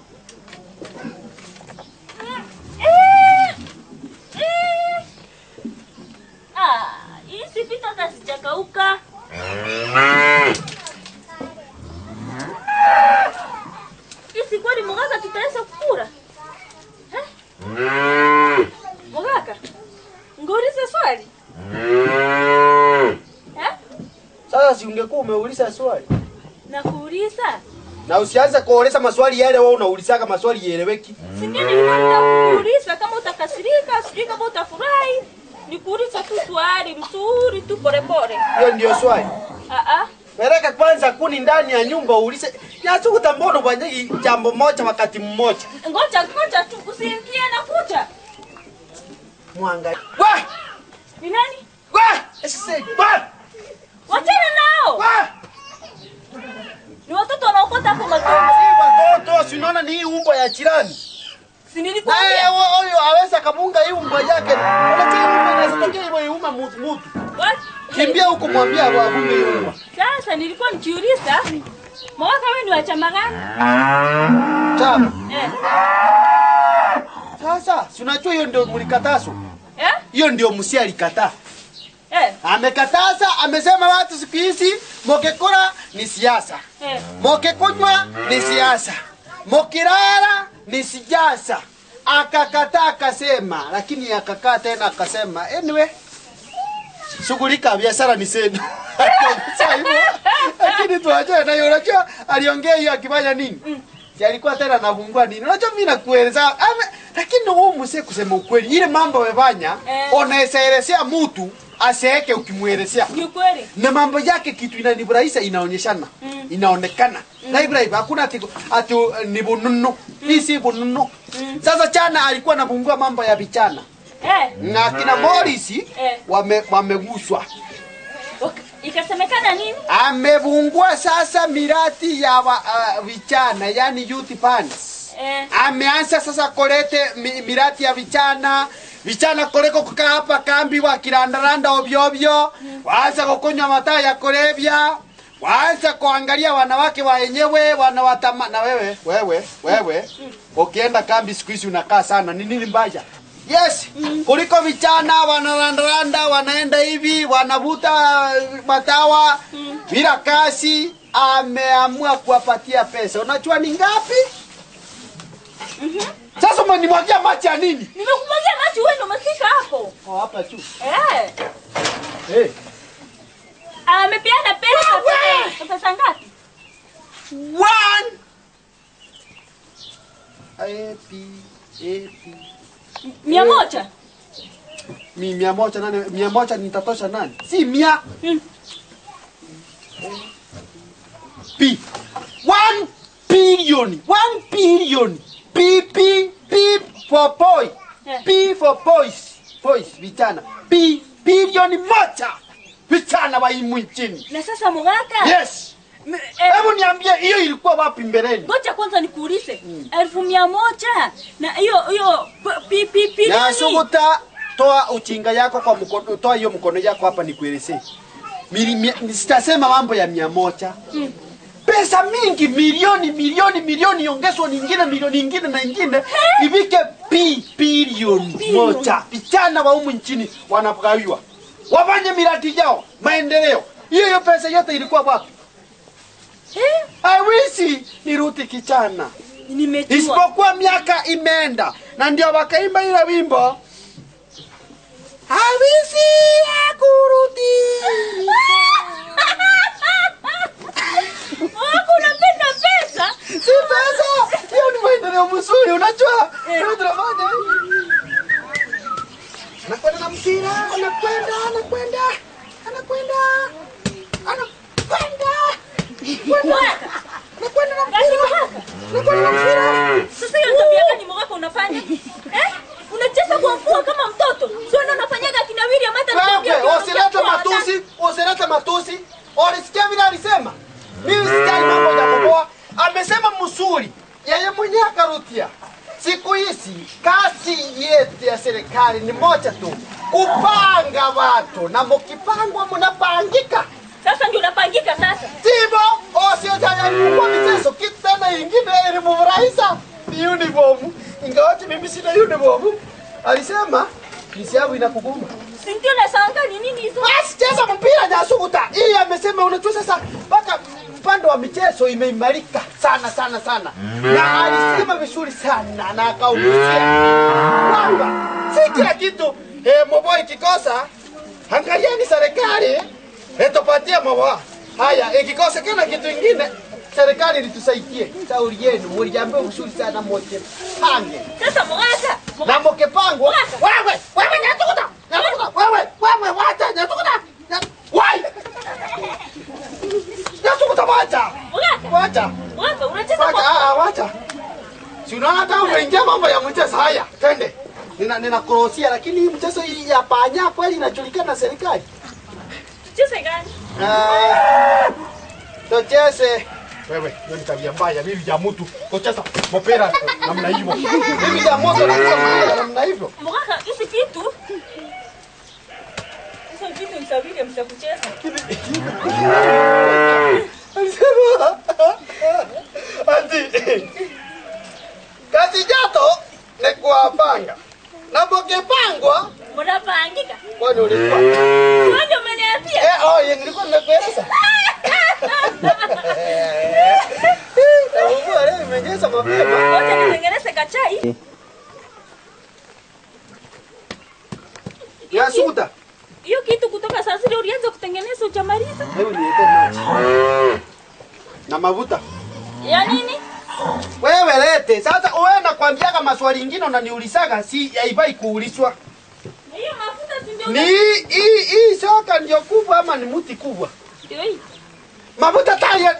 Hizi vitu hata sijakauka. Hizi kweli mgaka tutaweza kukula? Mgaka, nguulize swali. Sasa si ungekuwa umeuliza swali. Nakuuliza. Na usianze kuuliza maswali yale wewe unaulizaga maswali yeleweki. Si ndio nilikuwa nakuuliza kama utakasirika, sijui kama utafurahi. Nikuuliza tu swali mzuri tu pole pole. Hiyo ndio swali. Peleka kwanza kuni ndani ya nyumba uulize. Yasukuta mbona bwana jambo moja wakati mmoja. Ngoja ngoja tu usiingie na kucha. Mwangalie. Wa! Ni nani? Wa! Sisi. Wa! Wachana nao. Wa! Ni watoto wanaokota hapo matumbo. Si watoto, si unaona ni hii umbo ya jirani. Si nilikwambia. Huyo aweza kabunga hii umbo yake. Unacheki umbo inatokea hivyo iuma mtu. Kimbia huko mwambia abunge hiyo umbo. Sasa nilikuwa nikiuliza, mwaka wewe ni wa chama gani? Chama. Sasa, si unajua hiyo ndio mlikatazo. Hiyo ndio msia alikataa. Amekataza, amesema watu siku hizi mokekula ni siasa. Mokekunywa ni siasa. Mokilala ni siasa. Akakataa akasema, lakini akakaa tena akasema, anyway, shughulika biashara ni zenu. Lakini tuache na yule unajua aliongea hiyo akifanya nini? Si alikuwa tena anafungua nini? Unajua mimi nakueleza, lakini wewe msee kusema ukweli, ile mambo amefanya unaweza elezea mtu asiweke ukimuelezea. Ni kweli. Na mambo yake kitu inanifurahisha inaonyeshana. Inaonekana. Live live hakuna ati ni bununu. Hii si bununu. Sasa chana alikuwa anafungua mambo ya vichana. Na kina Morris wameguswa. Ikasemekana nini? Amevungua sasa mirati ya vichana, yani youth funds. Ameanza sasa kulete mirati ya vichana. Vichana koleko kukaa hapa kambi wakirandaranda ovyo ovyo. Waanza kukunywa mataa ya kulevya. Waanza kuangalia wanawake wa wenyewe wanawatama. Na wewe wewe ukienda kambi siku hizi unakaa sana. Ni nini mbaya? Yes, kuliko vijana wanarandaranda wanaenda hivi wanavuta matawa bila kasi. Ameamua kuwapatia pesa. Unajua ni ngapi? Sasa umenimwagia maji ya nini? Nimekumwagia maji wewe ndio umefika hapo. Oh, hapa tu. Amepeana pesa. Pesa ngapi? 1 A P A P 100. Mi 100 nani? 100 nitatosha nani? Si 100. P. 1 billion. 1 billion. P P P for boy. P for boys. Boys vijana. P bilioni 1. Vijana wa imu nchini. Na sasa Mugaka? Yes. Hebu niambie hiyo ilikuwa wapi mbeleni? Ngoja kwanza nikuulize. 100,000 na hiyo hiyo P P P. Na suguta toa uchinga yako kwa mkono, toa hiyo mkono yako hapa nikuelezee. Mimi sitasema mambo ya 100. Pesa mingi, milioni milioni milioni, ongezwa nyingine milioni nyingine na nyingine, ifike bilioni 1. Vijana wa humu nchini wanagawiwa, wafanye miradi yao maendeleo. Hiyo pesa yote ilikuwa wapi? I wish nirudi kijana. Nimejua. Isipokuwa miaka imeenda, na ndio wakaimba ile wimbo I wish akurudi. Wako unapenda pesa? Si pesa, hiyo ni maendeleo mzuri, unajua? Ndio tunafanya. Anakwenda na mpira, anakwenda, anakwenda. Anakwenda. Anakwenda. Anakwenda na mpira. Anakwenda na mpira. Sasa hiyo tabia gani mwako unafanya? Unacheza kwa mvua kama mtoto. Sio ndio unafanyaga kina William hata nikwambia. Usilete matusi, usilete matusi. Ulisikia vile alisema? Mimi sitaki mambo ya kuboa. Amesema mzuri. Yeye mwenyewe akarudia. Siku hizi kazi yetu ya serikali ni moja tu, kupanga watu, na mkipangwa mnapangika. Sasa ndio unapangika sasa. Sivyo, usijaribu kwa michezo kitu tena ingine ilimfurahisha ni uniform. Ingawa mimi sina uniform. Alisema kisi yangu inakuguma. Si ndio nashangaa ni nini hizo? Basi cheza mpira Nyasuguta. Hii amesema unajua sasa mpaka upande wa michezo imeimarika sana sana sana. Na alisema vizuri sana na akaulizia kwamba si kila kitu moboi kikosa, angalieni serikali etupatie mwa. Haya, ikikosa kila kitu kingine serikali litusaidie. Shauri yenu mliambiwa vizuri sana mote pange. Sasa mwaka na mkipangwa wewe wewe Nyasuguta. Nyasuguta wewe wewe wacha Nyasuguta. Wai. Nyasuguta wacha. Wacha. Wacha unacheza kwa wacha. Si unaona hata umeingia mambo ya mchezo haya. Twende. Nina kuruhusia lakini hii mchezo hii ya panya kweli inajulikana na serikali. Tucheze gani? Tucheze. Wewe, hiyo ni tabia mbaya mimi ya mtu kucheza mpira namna hivyo. Mimi ya mtu na namna hivyo. Mkaka, hizi kitu. Hizo kitu msawili mtakucheza. Alisema ati kazi jato ni kuwapanga. Na mkipangwa mnapangika. Kwani ulikuwa? Wewe ndio umeniambia. Oh, yeye nilikuwa nimekueleza. Mvua leo imenyesha mapema. Wacha nitengeneze kachai. Nyasuguta. Hiyo kitu kutoka sasa ile ulianza kutengeneza hujamaliza. Hebu niweke maji. Na mafuta. Ya nini? Wewe lete. Sasa wewe nakwambiaga maswali mengine unaniulizaga si haifai kuulizwa. Hiyo mafuta si ndio? Ni hii soka ndio kubwa ama ni mti kubwa? Ndio hii. Mafuta tayari.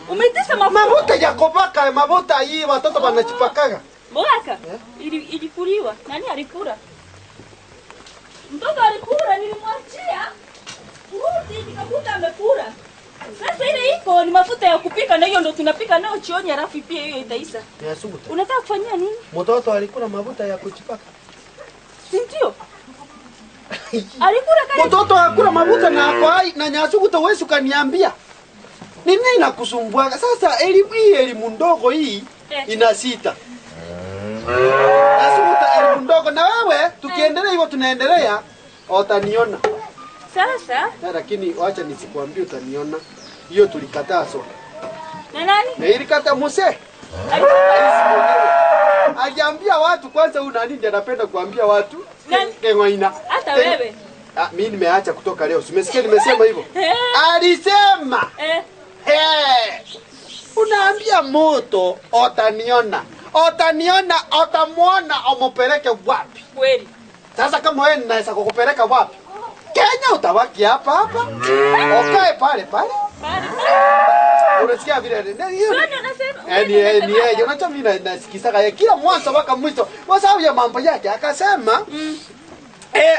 Umetesa mafuta. Mafuta ya kopaka, mafuta hii watoto wanachipakaga. Mwaka. Ilikuliwa. Nani alikula? Mtoto alikula, nilimwachia. Kurudi nikakuta amekula. Sasa ile iko ni mafuta ya kupika na hiyo ndio tunapika nayo jioni halafu pia hiyo itaisha. Nyasuguta. Unataka kufanyia nini? Mtoto alikula mafuta ya kuchipaka. Si ndio? Alikula kali. Mtoto akula mafuta na ako hai na Nyasuguta wewe ukaniambia. Nini inakusumbua? Sasa elimu hii elimu ndogo hii ina sita. Nyasuguta elimu ndogo na wewe tukiendelea hivyo tunaendelea utaniona. Sasa lakini wacha nisikuambie utaniona. Hiyo tulikataa sote. Na nani? Na ilikata muse. Aliambia watu kwanza huyu nani ndiye anapenda kuambia watu? Keng'oina. Hata wewe. Mimi nimeacha kutoka leo. Umesikia nimesema hivyo? Alisema. Unaambia moto utaniona. Utaniona, utamuona, umupeleke wapi? Kweli. Sasa kama wewe ninaweza kukupeleka wapi? Kenya utabaki hapa hapa. Ukae pale pale. Unasikia vile hiyo? Ni yeye. Unajua mimi nasikisaga yeye kila mwanzo mpaka mwisho. Kwa sababu ya mambo yake akasema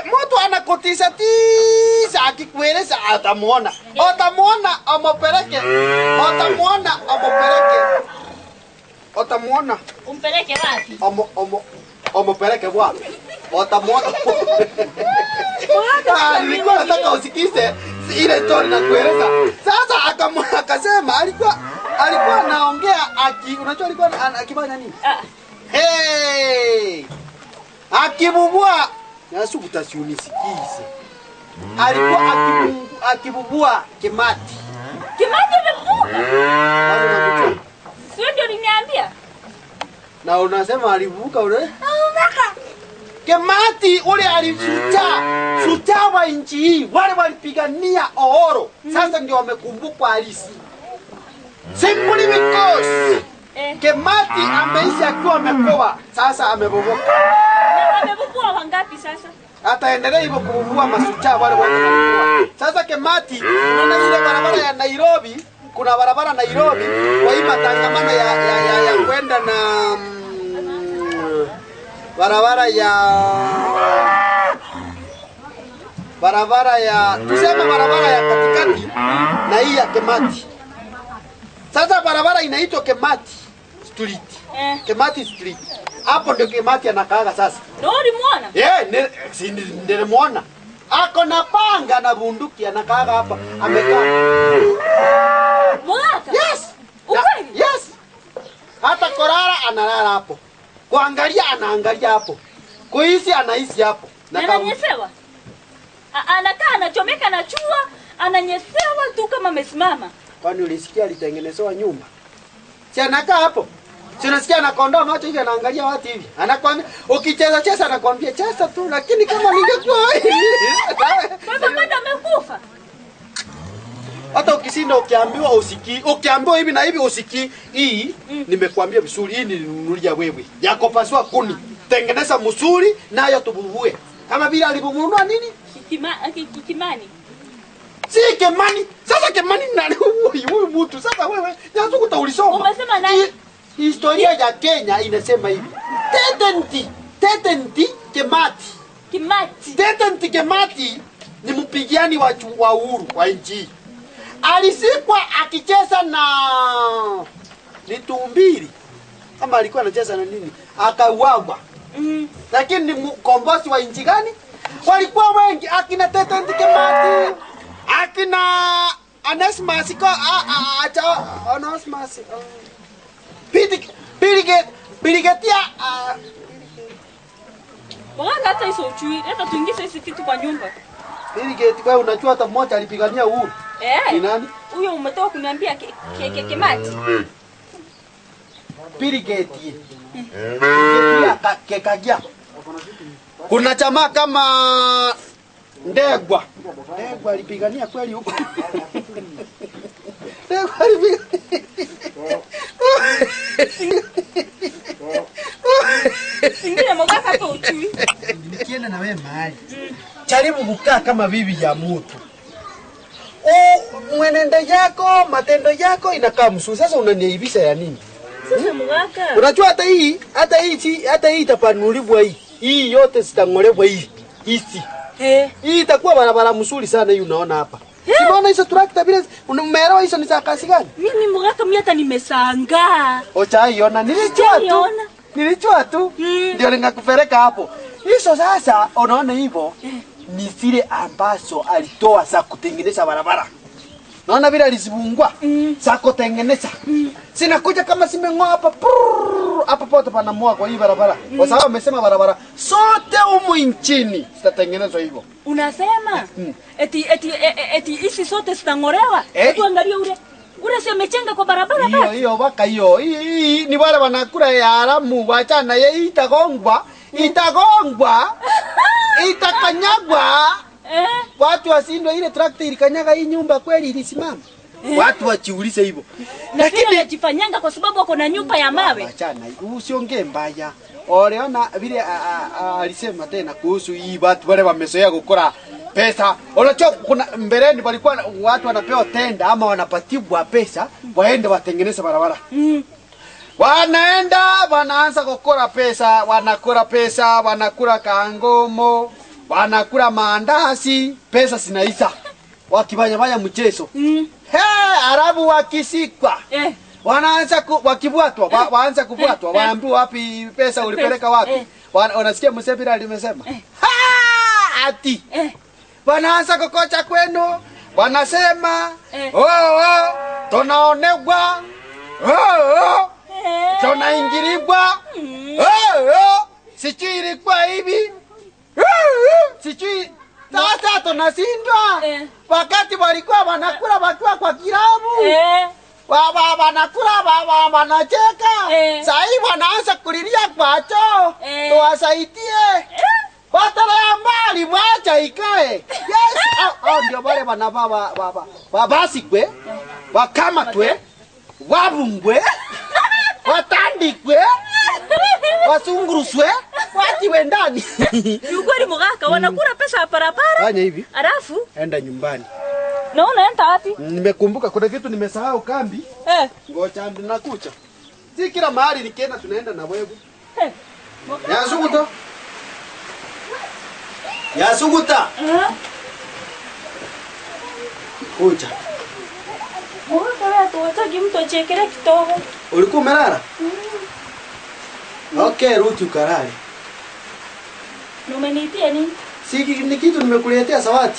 mtu anakotisa tisa akikueleza atamuona. Atamuona amupeleke. Atamuona amupeleke. Atamuona. Umpeleke wapi? Amupeleke wapi? Atamuona. Nilikuwa nataka usikize ile story na kueleza. Sasa akasema alikuwa anaongea unajua alikuwa akifanya nini? Hey! Akibubua nasu utasiunisikize. Alikuwa akibubua Kimati. Kimati amevuka. Sio ndio uliniambia? Na unasema alivuka ule? Alivuka. Kimati ule alisuta suta wa nchi hii, wale walipigania Uhuru. Sasa ndio wamekumbukwa halisi. Simply because Kimati ameishi akiwa amekoa, sasa amebomoka. Na amebomoa wangapi sasa? Ataendelea hivyo kuvua masucha wale walikuwa. Sasa Kimati, unaona ile barabara ya Nairobi, kuna barabara Nairobi kwa hii matangamano ya kwenda na barabara ya tuseme barabara ya katikati na hii ya Kimati. Sasa barabara inaitwa Kimati Street. Kimati Street. Hapo ndio Kimati anakaaga sasa. Ndio ulimuona? Si nilimuona. Ako na panga na bunduki anakaaga hapa. Amekaa. Mwaka? Yes. Ukweli? Yes. Hata korara analala hapo. Kuangalia anaangalia hapo. Kuhisi anahisi hapo. Na ananyesewa. Anakaa anachomeka na chua, ananyesewa tu kama amesimama. Kwani ulisikia alitengenezewa nyumba? Si anakaa hapo. Si unasikia anakondoa macho hivi anaangalia watu hivi. Anakuambia ukicheza cheza anakuambia cheza tu, lakini kama ningekuwa sasa bado amekufa. Hata ukishinda ukiambiwa usikii, ukiambiwa hivi na hivi usikii. Hii nimekuambia vizuri, hii nilinunulia wewe. Yako pasua kuni. Tengeneza msuri nayo tububue. Kama vile alibununua nini? Kimani. Si Kimani. Sasa Kimani nani huyu mtu? Sasa wewe nyazukuta ulisoma. Umesema nani? Historia ya Kenya inasema hivi. Tetenti Kimati. Kimati. Tetenti Kimati ni mpigiani wa uhuru wa nchi. Alisikwa akicheza na Litumbiri. Kama alikuwa anacheza na nini? Akauawa. Lakini ni mkombozi wa nchi gani? Walikuwa wengi akina Tetenti Kimati, akina Onesmus ko acha Onesmus. Piligetia Bwana hata hizo uchui, hata tuingize hizi kitu kwa nyumba. Piligeti wewe unajua hata mmoja alipigania uhuru. Ni nani? Huyo umetoka kuniambia Kimati. Piligeti. Kekagia. Kuna chama kama Ndegwa. Ndegwa alipigania kweli huko. Ndegwa alipigania. Ingine mogaka tu uchui. Nikienda na wewe mahali. Jaribu kukaa kama bibi ya mtu. Mwenendo yako, matendo yako inakaa mzuri. Sasa unaniaibisha ya nini? Sasa mgaka. Unajua hata hii itapanuliwa hii. Hii yote zitang'olewa hii. Hizi. Hii itakuwa barabara mzuri sana hii unaona hapa. Unaona hizo tractor vile umeelewa hizo ni za kazi gani? Mimi mgaka mimi hata nimeshangaa. Ochaiona nilijua tu. Nilijua tu. Ndio nikakupeleka hapo. Hizo sasa unaona hivyo ni zile ambazo alitoa za kutengeneza barabara. Naona vile alizibungua za kutengeneza. Sinakuja kama simeng'oa hapa hapa pote panamua kwa hii barabara. Kwa sababu amesema barabara sote humu nchini zitatengenezwa hivyo. Unasema eti hizi sote zitang'olewa? Tuangalie ule. Ule si amechenga kwa barabara basi. Hiyo baka hiyo. Hii ni wale wanakula ya haramu, wachana yeye itagongwa. Itagongwa. Itakanyagwa. Watu wasindwe ile tractor ilikanyaga hii nyumba kweli ilisimama. Watu wachiulize hivyo. Lakini anajifanyanga kwa sababu wako na nyumba ya mawe. Achana, usiongee mbaya. Oleona vile alisema tena kuhusu hii watu wale wamezoea kukula pesa. Unajua kuna mbeleni walikuwa watu wanapewa tenda ama wanapatiwa pesa waende watengeneze barabara. Wanaenda wanaanza kukula pesa, wanakula pesa, wanakula kangomo, wanakula maandazi, pesa zinaisha. Wakifanya mchezo. Arabu wakisikwa. Wanaanza wakibuatwa, waanza kubuatwa, waambiwa wapi pesa ulipeleka wapi? Wanasikia Museveni alimesema. Ati. Wanaanza kukocha kwenu, wanasema, Tunaonegwa. Oh, oh. Tunaingiribwa. Oh, oh. Sijui ilikuwa hivi. Oh, oh. Sijui sasa tunashindwa. Wakati walikuwa wanakula wakiwa kwa kilabu. Wanakula wanacheka. Sasa hivi wanaanza kulilia kwa choo. Tuwasaidie. Watalea mbali mwacha ikae. Yes. Hao ndio wale wanavaa wabasikwe, wakamatwe, wabungwe, watandikwe, wasunguruswe, watiwe ndani. Ni ukweli mugaka, wanakula pesa ya parapara. Fanya hivi. Alafu enda nyumbani. Na unaenda wapi? Nimekumbuka kuna kitu nimesahau kambi. Ngoja nakucha. Si kila mahali nikienda tunaenda na wewe. Yasuguta. Yasuguta. Kucha. Mugaka wewe tuwataki mtu achekere kidogo. Ulikuwa umelala? Okay, rudi ukalale. Umeniitia nini? Si ni kitu nimekuletea zawadi.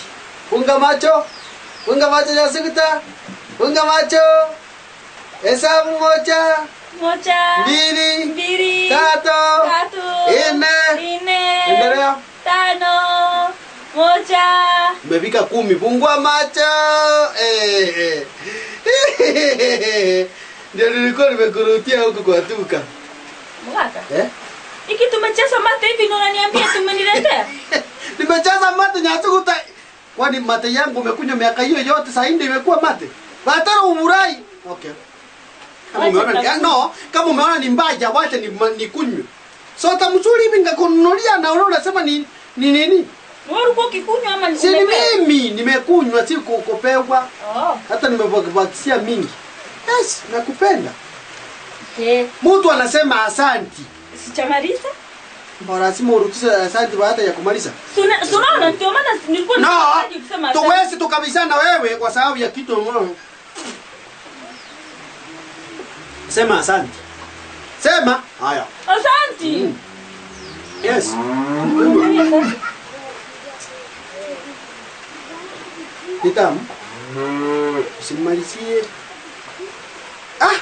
Funga macho. Funga macho Yasuguta. Funga macho. Hesabu 1. 1 2 2 3 3 4 4 Endelea. 5 1. Umefika 10. Fungua macho. Ndio nilikuwa nimekurutia huko kwa duka. Mugaka. Iki tumecheza mate hivi ndio unaniambia tumeniletea? Nimecheza mate Nyasuguta. Kwani mate yangu umekunywa miaka hiyo yote sasa ndio imekuwa mate? Batara umurai. Okay. Kama umeona no, kama umeona ni mbaya wacha nikunywe. Sota mzuri hivi ngakununulia na wewe unasema ni nini? Wewe ulikuwa ukikunywa ama ni? Si mimi nimekunywa, si kukopewa. Oh. Hata nimebakisia mingi. Yes, nakupenda. Mtu anasema asanti. Sichamaliza? Mbona lazima urudishe asanti baada ya kumaliza? Sunaona ndio maana nilikuwa nahitaji kusema asante. Tuwezi tukabishana wewe kwa sababu ya kitu. Sema asante. Sema. Haya. Asante. Yes. Nitamu. Usimalizie. Ah,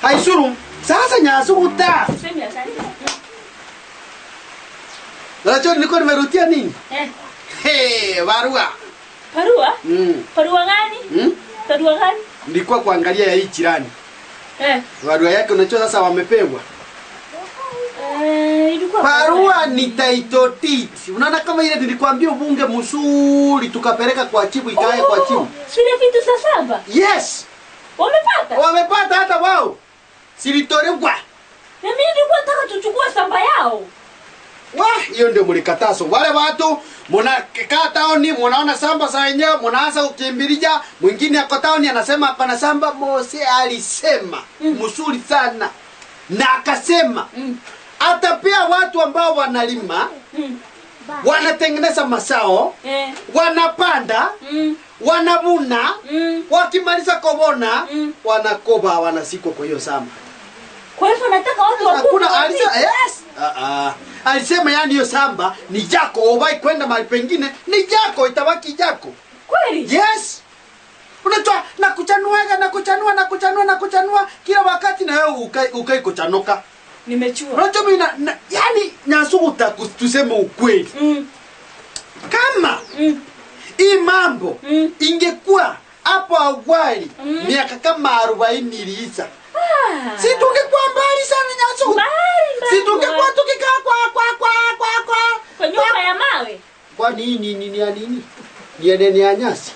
haisuru. Sasa Nyasuguta. Sema asante. Unajua nilikuwa nimerudia nini? Hey, barua. Barua? Barua gani? Barua gani? Nilikuwa kuangalia ya hii jirani. Barua yake unajua sasa wamepewa. Ilikuwa barua ni title deed. Unaona kama ile nilikwambia ubunge mzuri tukapeleka kwa chifu ikae kwa chifu. Sile vitu saa 7. Yes. Wamepata? Wamepata hata wao. Silitolewa. Na mimi nilikuwa nataka tuchukue samba yao. Wah, hiyo ndio mlikatazo. Wale watu mnakaa taoni mnaona samba za wenyewe mnaanza kukimbilia, mwingine ako taoni anasema hapana samba. Mose alisema mzuri sana. Na akasema hata pia watu ambao wanalima wanatengeneza masao, wanapanda, wanavuna, wakimaliza kuvuna wanakoba wanazikwa kwa hiyo samba. Kwa hivyo nataka watu wakubwa. Hakuna alisema yes. Alisema yani hiyo samba ni yako, ubai kwenda mahali pengine ni yako, itabaki yako. Kweli? Yes. Unatoa na kuchanua na kuchanua na kuchanua na kuchanua kila wakati na wewe ukai kuchanuka. Nimechua. Unajua mimi yani Nyasuguta tuseme ukweli. Kama hii mambo ingekuwa hapo awali miaka kama 40 iliisha. Si tungekuwa mbali sana Nyasuguta. Si tungekuwa tukikaa kwa nyumba ya mawe. Kwa nini nini ya nini? Ni ya nyasi.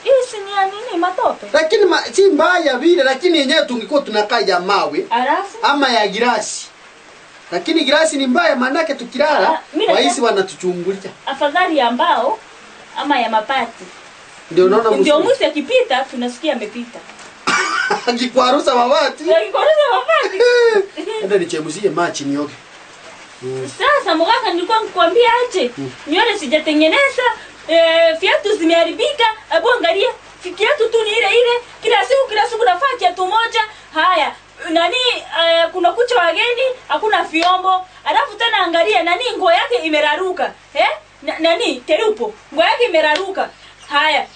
Hii si ni ya nini matope? Lakini si mbaya vile, lakini yenyewe tungekuwa tunakaa ya mawe. Alafu ama ya girasi. Lakini girasi ni mbaya maana tukilala waisi wanatuchungulia. Afadhali ya mbao ama ya mapati. Ndio unaona ndio mwizi akipita tunasikia amepita. Akikwarusa mabati. Akikwarusa mabati. Enda nichemuzie maji nioge. Sasa mugaka nilikuwa nikwambia aje. Nywele sijatengeneza, viatu zimeharibika. Hebu angalia, kiatu tu ni ile ile, kila siku nafaa kiatu moja. Haya, nani kuna kucha wageni, hakuna vyombo. Alafu tena angalia nani nguo yake imeraruka. Nani Kerupo, nguo yake imeraruka. Haya,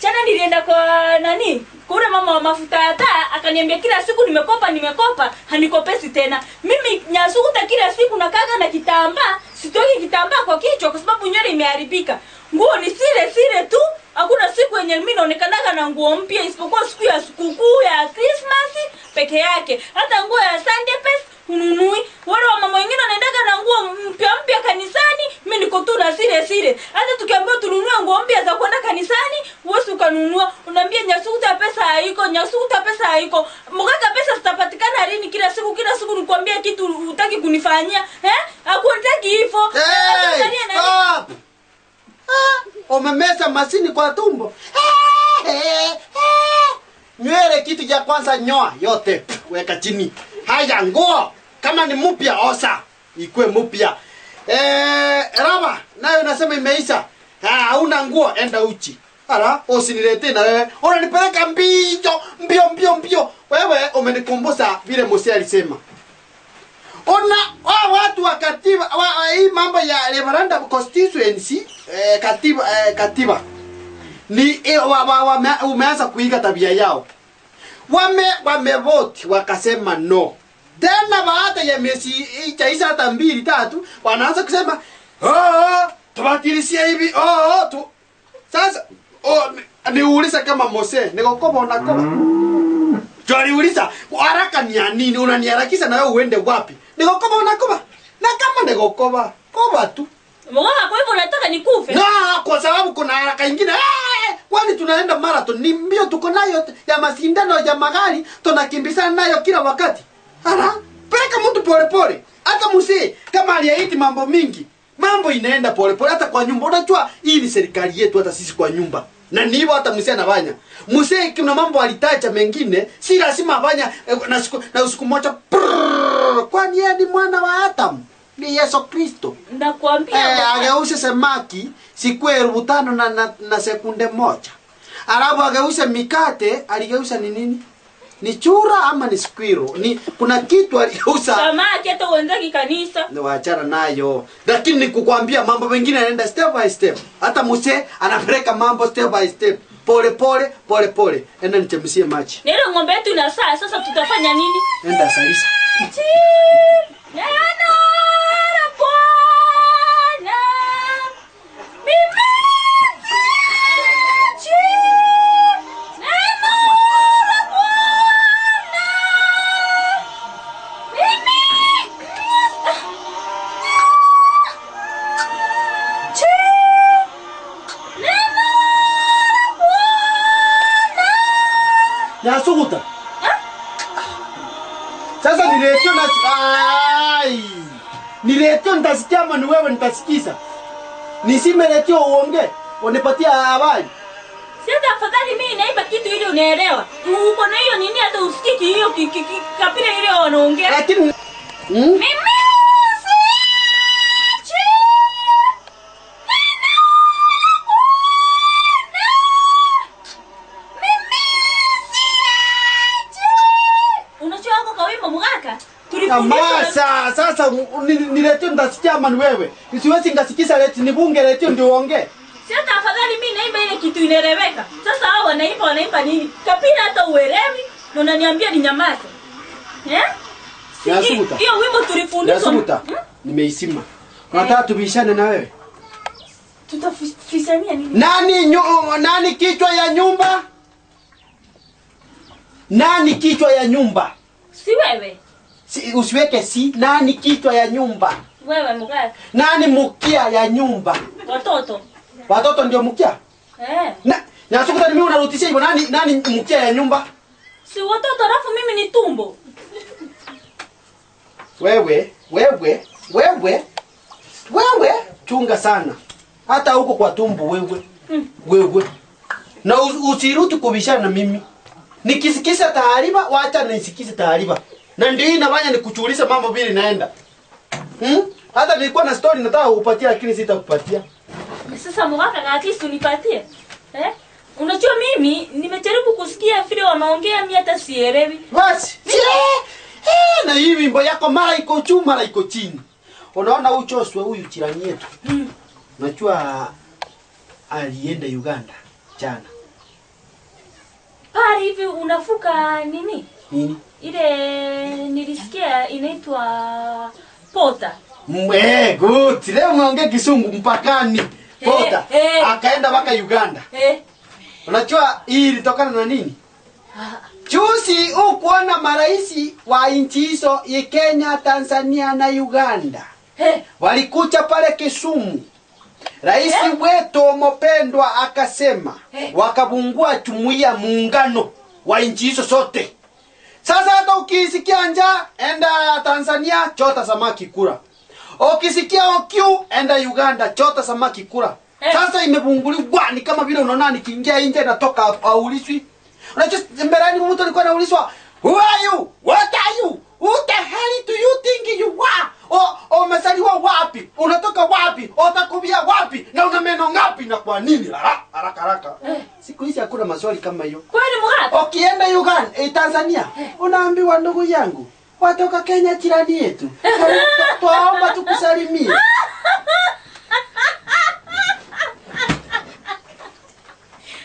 chana nilienda kwa nani? Kwa mama mama wa mafuta ya taa akaniambia kila siku nimekopa, hanikopesi tena. Mimi Nyasukuta kila siku nakaga na kitambaa, sitoki kitambaa kwa kichwa kwa sababu nywele imeharibika. Nguo ni sile tu. Hakuna siku yenye mimi naonekanaga na nguo mpya isipokuwa siku ya sikukuu ya Christmas peke yake. Hata nguo ya Sunday best hununui. Wale wa mama wengine wanaendaga na nguo mpya kanisani, mimi niko tu na sile. Hata tukiambiwa tununue nguo mpya za kwenda kanisani, wewe ukanunua. Unaambia Nyasukuta pesa haiko, Nyasukuta pesa haiko. Mgaka pesa zitapatikana lini? Kila siku nikwambia kitu hutaki kunifanyia. Hakutaki hivyo. Hey, stop. Umemeza masini kwa tumbo. Nywele kitu cha kwanza nyoa yote weka chini. Haya nguo kama ni mpya osa ikue mpya. Raba nayo nasema imeisha. Hauna nguo enda uchi. Ala usiniletee na wewe. Unanipeleka mbio. Wewe umenikumbusha vile Mose alisema. Ona watu wa katiba hii mambo ya referendum constituency katiba ni umeanza kuiga tabia yao. Wamevote wakasema no. Tena baada ya miezi ichaisha hata 2 3 wanaanza kusema tubatilisia hivi tu. Sasa niuliza kama Mose nikokoba unakoba. Tuliuliza haraka ni ya nini? Unaniharakisha na wewe uende wapi? Nikokoba unakoba. Na kama nikokoba, koba tu. Mwana kwa hivyo unataka nikufe? Na kwa sababu kuna haraka nyingine. Kwani tunaenda marathon ni mbio tuko nayo ya mashindano ya magari tunakimbizana nayo kila wakati. Ara, peleka mtu pole pole. Hata mzee kama aliahidi mambo mingi, mambo inaenda pole pole hata kwa nyumba. Unajua hii ni serikali yetu hata sisi kwa nyumba. Na ni hivyo hata mzee anafanya. Mzee kuna mambo alitaja mengine, si lazima afanya na usiku moja. Kwani yeye ni mwana wa Adam? Ni Yesu Kristo. Nakwambia ageuse samaki siku 5,000 na sekunde moja. Alafu ageuse mikate, aligeusa ni nini? Ni chura ama ni squirrel? Ni kuna kitu aligeusa. Samaki hata uendaki kanisa. Ni waachana nayo. Lakini nikukwambia mambo mengine yanaenda step by step. Hata mzee anapeleka mambo step by step. Pole pole pole pole. Enda nichemshie maji. Ndio ng'ombe yetu ina saa, sasa tutafanya nini? Enda salisa. Nyasukuta. Sasa nileteo na ai. Nileteo nitasikia ama ni wewe nitasikiza. Nisime leteo uongee, unipatia habari. Sasa afadhali mimi naimba kitu ili unaelewa. Uko na hiyo nini hata usikiki hiyo kapira ile wanaongea. Lakini mimi Masa, sasa nileteo nitasikia ama ni wewe. Siwezi ngasikiza leti ni bunge leteo ndio uongee. Sasa afadhali mimi naimba ile kitu inaeleweka. Sasa hao wanaimba nini? Kapira hata uelewi na unaniambia ninyamaze. Eh? Nyasukuta. Hiyo wimbo tulifundishwa. Nyasukuta. Nimeisima. Unataka tubishane na wewe? Tutafishania nini? Nani kichwa ya nyumba? Nani kichwa ya nyumba? Si wewe. Si, usiweke si. Nani kichwa ya nyumba? Wewe mgaka. Nani mkia ya nyumba? Watoto. Watoto ndio mkia? Eh. Na Nyasukuta ni mimi unarudishia hivyo. Nani mkia ya nyumba? Si watoto alafu mimi ni tumbo. Wewe chunga sana. Hata huko kwa tumbo wewe. Wewe. Na usirudi kubishana na mimi. Nikisikiza taarifa wacha nisikize taarifa. Na ndio inafanya nikuchulize mambo vile naenda. Hata nilikuwa na story nataka kukupatia lakini sitakupatia. Sasa mwaka at least unipatie. Eh? Unajua mimi nimejaribu kusikia vile wanaongea mimi hata sielewi. Basi. Na hii wimbo yako mara iko juu mara iko chini. Unaona uchoswe huyu jirani yetu. Unajua alienda Uganda jana. Pale pale hivi unafuka nini? Nini? Ile nilisikia inaitwa pota. Good. Leo umeongea Kisungu mpakani. Pota. Akaenda mpaka Uganda. Unajua hii ilitokana na nini? Juzi ukuona maraisi wa nchi hizo ya Kenya, Tanzania na Uganda. Walikuja pale Kisumu. Rais wetu mpendwa akasema wakabungua jumuiya muungano wa nchi hizo zote. Sasa hata ukisikia njaa enda Tanzania chota samaki kula. Ukisikia kiu enda Uganda chota samaki kula. Sasa imebunguliwa ni kama vile unaona nikiingia nje natoka auliswi. Unajua mbeleni mtu alikuwa anaulizwa, "Who are you? What are you? Who the hell do you think you are? Umezaliwa wapi? Unatoka wapi? Utakubia wapi? Na una meno ngapi na kwa nini?" Haraka haraka. Siku hizi hakuna maswali kama hiyo. Kwani mgaka? Ukienda Uganda, Tanzania, unaambiwa ndugu yangu, watoka Kenya jirani yetu. Twaomba tukusalimie.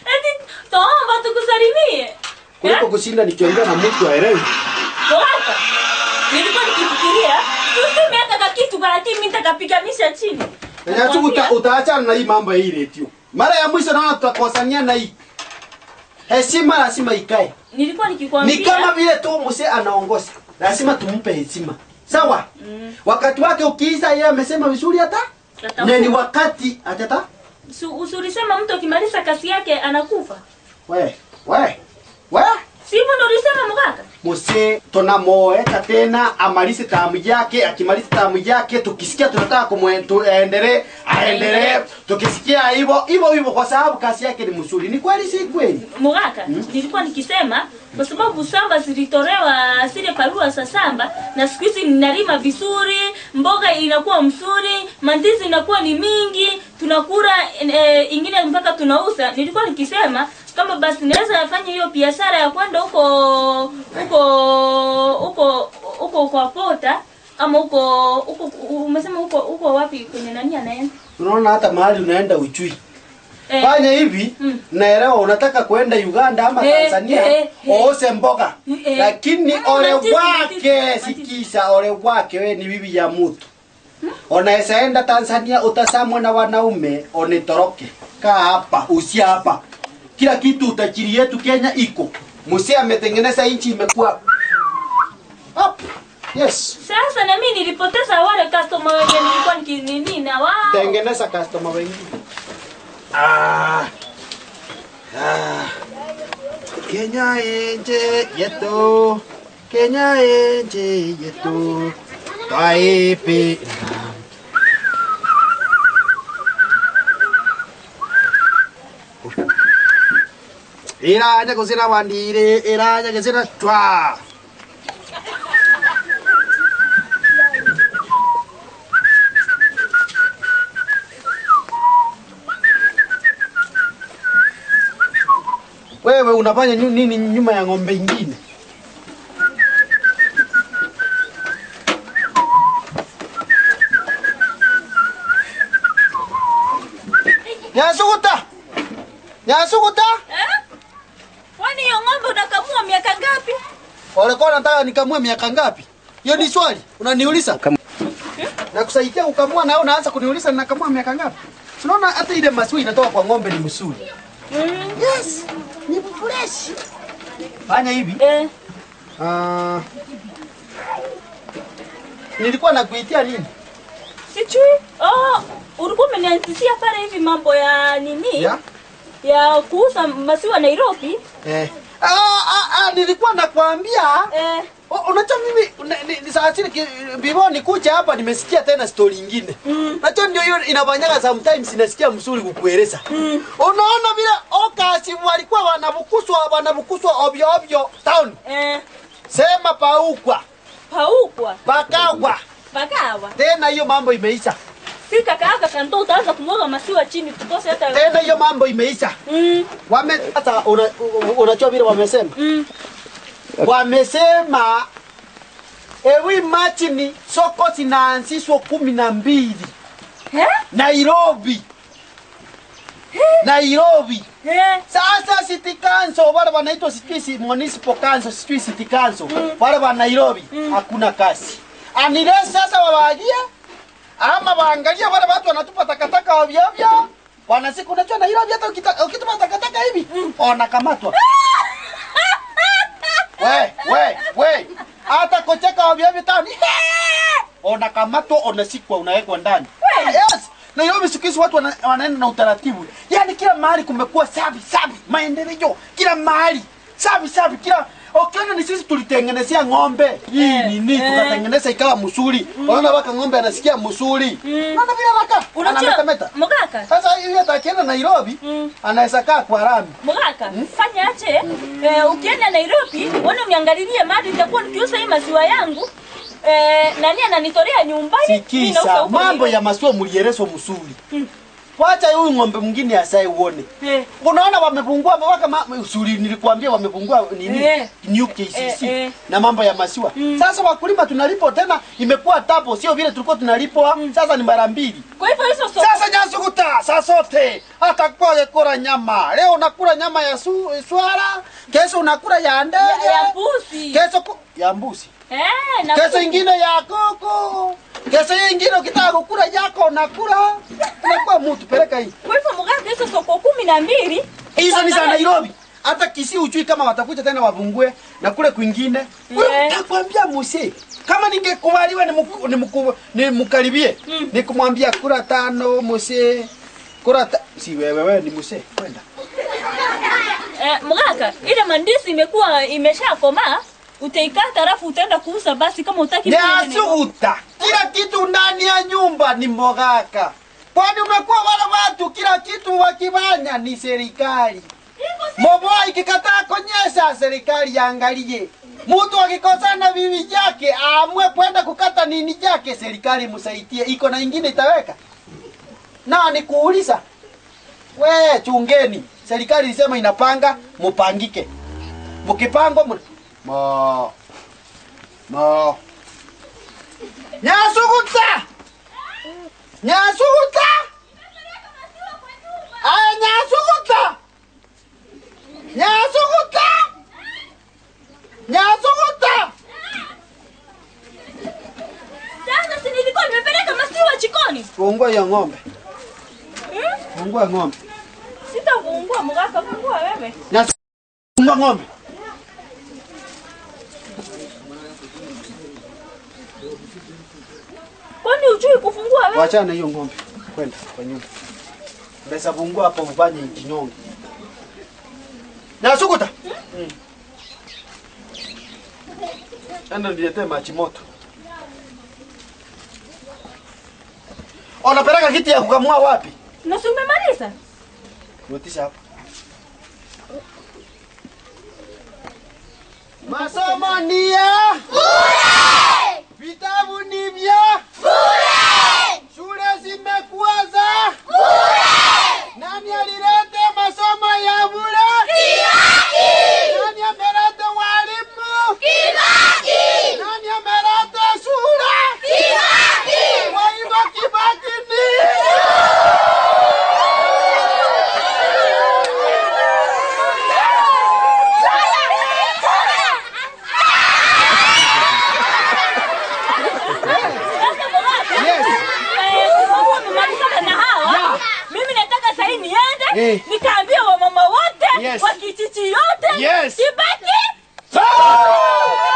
Eti twaomba tukusalimie. Kuliko kushinda nikiongea na mtu aelewe. Mgaka. Nilikuwa nikifikiria tuseme hata kitu kwa lakini mimi nitakapiganisha chini. Na utaachana na hii mambo ya hii radio. Mara ya mwisho naona tutakosania na hii. Heshima lazima ikae. Nilikuwa nikikwambia ni kama vile tu mzee anaongoza. Lazima tumpe heshima. Sawa? Wakati wake ukiisa yeye amesema vizuri hata? Na ni wakati atata? Usilisema mtu akimaliza kazi yake anakufa. We. Sivyo ndo ulisema mgaka? Mzee tunamoeka tena amalize tamu yake, akimaliza tamu yake tukisikia tunataka kumuendelee, aendelee. Tukisikia hivyo hivyo hivyo kwa sababu kazi yake ni mzuri. Ni kweli si kweli? Mgaka, nilikuwa nikisema kwa sababu samba zilitolewa zile parua za samba na siku hizi ninalima vizuri, mboga inakuwa mzuri, mandizi inakuwa ni mingi, tunakula ingine mpaka tunauza. Nilikuwa nikisema kama basi naweza nafanya hiyo biashara ya kwenda huko huko huko kwa pota ama huko huko umesema huko huko wapi kwenye nani anaenda? Unaona hata mahali unaenda uchui. Fanya hivi, naelewa unataka kwenda Uganda ama Tanzania, oose mboga. Lakini ole wake sikisha, ole wake we ni bibi ya mtu. Unaweza enda Tanzania utasamwa na wanaume onitoroke. Kaa hapa, usia hapa. Kila kitu utajiri yetu Kenya iko. Mzee ametengeneza nchi imekuwa up. Yes. Sasa na mimi nilipoteza wale customer wenye nilikuwa nikinini na wao. Tengeneza customer wengine. Kenya enje yetu. Kenya enje yetu. Taipi. Iraja kusina wandire, iraja kusina twa. Wewe unafanya nini nyuma ya ng'ombe ingine? Nyasukuta! Nyasukuta! Kwani hiyo ng'ombe unakamua miaka ngapi? Walikuwa wanataka nikamue miaka ngapi? Hiyo ni swali unaniuliza? Nakusaidia kukamua na unaanza kuniuliza ninakamua miaka ngapi? Unaona hata ile maziwa inatoka kwa ng'ombe ni mzuri. Yes, ni fresh. Fanya hivi. Nilikuwa nakuitia nini? Sijui. Oh, ulikuwa umenianzishia pale hivi mambo ya nini? Ya? Ya kuuza maziwa Nairobi. Nilikuwa nakwambia. Unajua mimi saa zile before nikuja hapa nimesikia tena story nyingine. Unajua ndio hiyo inafanyaga sometimes inasikia mzuri kukueleza. Unaona vile okasi walikuwa wanabukuswa ovyo ovyo town. Sema paukwa. Paukwa. Pakawa. Pakawa. Tena hiyo mambo imeisha. Si kaka kanto utaanza kumwaga maziwa chini tukose hata. Tena hiyo mambo imeisha. Wame hata unajua vile wamesema. Wamesema ewe imagine soko zinaanzishwa 12. Nairobi. Nairobi. Sasa City Council wale wanaitwa sijui Municipal Council, sijui City Council. Wale wa Nairobi hakuna kazi. Anile sasa wawagia ama waangalia wale watu wanatupa takataka ovyo ovyo. Wanasiku unajua Nairobi hata ukitupa takataka hivi wanakamatwa. We. Hata kocheka ovyo ovyo tani. Unakamatwa, unasikwa, unawekwa ndani. Yes. Nairobi siku hizi watu wanaenda na utaratibu. Yaani kila mahali kumekuwa safi safi, maendeleo kila mahali. Safi safi kila. Ukiona ni sisi tulitengenezea ng'ombe. Hii nini tukatengeneza ikawa msuri. Unaona baka ng'ombe anasikia msuri. Unaona vile baka anametameta. Mugaka. Sasa hivi atakienda Nairobi anaweza kaa kwa rami. Mugaka, fanya aje? Ukienda Nairobi, wewe uniangalilie mahali nitakuwa nikiuza hii maziwa yangu. Nani ananitolea nyumbani? Sikiza, mambo ya maziwa mulielezo msuri. Wacha huyu ng'ombe mwingine asae uone. Unaona wamepungua mpaka usuri nilikuambia wamepungua nini? New KCC na mambo ya maziwa. Sasa wakulima tunalipo tena imekuwa tapo, sio vile tulikuwa tunalipwa, sasa ni mara mbili. Kwa hivyo hizo sasa Nyasuguta, sasa sote hata kwa kula nyama. Leo unakula nyama ya swara, kesho unakula ya ndege, ya mbuzi. Kesho ya mbuzi. Na kesho ingine ya kuku. Kesho ingine ukitaka kukula yako unakula. Unakuwa mtu peleka hii. Kwa hivyo mugaka hizo soko 12 hizo ni za Nairobi. Hata Kisii ujui kama watakuja tena wavungue na kule kwingine. Wewe utakwambia muse kama ningekubaliwa nimkaribie nikumwambia kura 5 muse kura si wewe ni muse kwenda. Mugaka ile mandizi imekuwa imeshakomaa. Utaikata alafu utaenda kuuza basi kama hutaki. Nyasuguta. Kila kitu ndani ya nyumba ni Mugaka. Kwani umekuwa wale watu kila kitu wakifanya ni serikali. Mvua ikikataa kunyesha serikali angalie. Mtu akikosana bibi yake aamue kwenda kukata nini yake serikali msaidie. Iko na ingine itaweka. Na nikuuliza. We chungeni. Serikali ilisema inapanga mupangike. Mkipangwa Mo. Nyasuguta. Nyasuguta. Aya Nyasuguta. Nyasuguta. Nyasuguta. Sasa si nilikuwa nimepeleka maziwa jikoni. Fungua ya ng'ombe. Fungua ya ng'ombe. Sitafungua mugaka, fungua wewe. Nyasuguta ng'ombe. Kwani hujui kufungua wewe? Wacha na hiyo ng'ombe. Kwenda kwa nyumba. Pesa fungua hapo ufanye kinyonge. Nyasuguta. Enda niletee maji moto. Unapeleka kiti ya kukamua wapi? Na si umemaliza? Rudisha hapa. Masomo ni ya bure. Vitabu ni vya bure. Shule zimekuwa za bure. Nani alileta masomo ya bure? Kibaki. Nani ameleta walimu? Kibaki. Nani ameleta shule? Kibaki. Kwa hivyo Kibaki ni Nikaambia wamama wote wa kijiji yote. Yes. Kibaki. Sawa.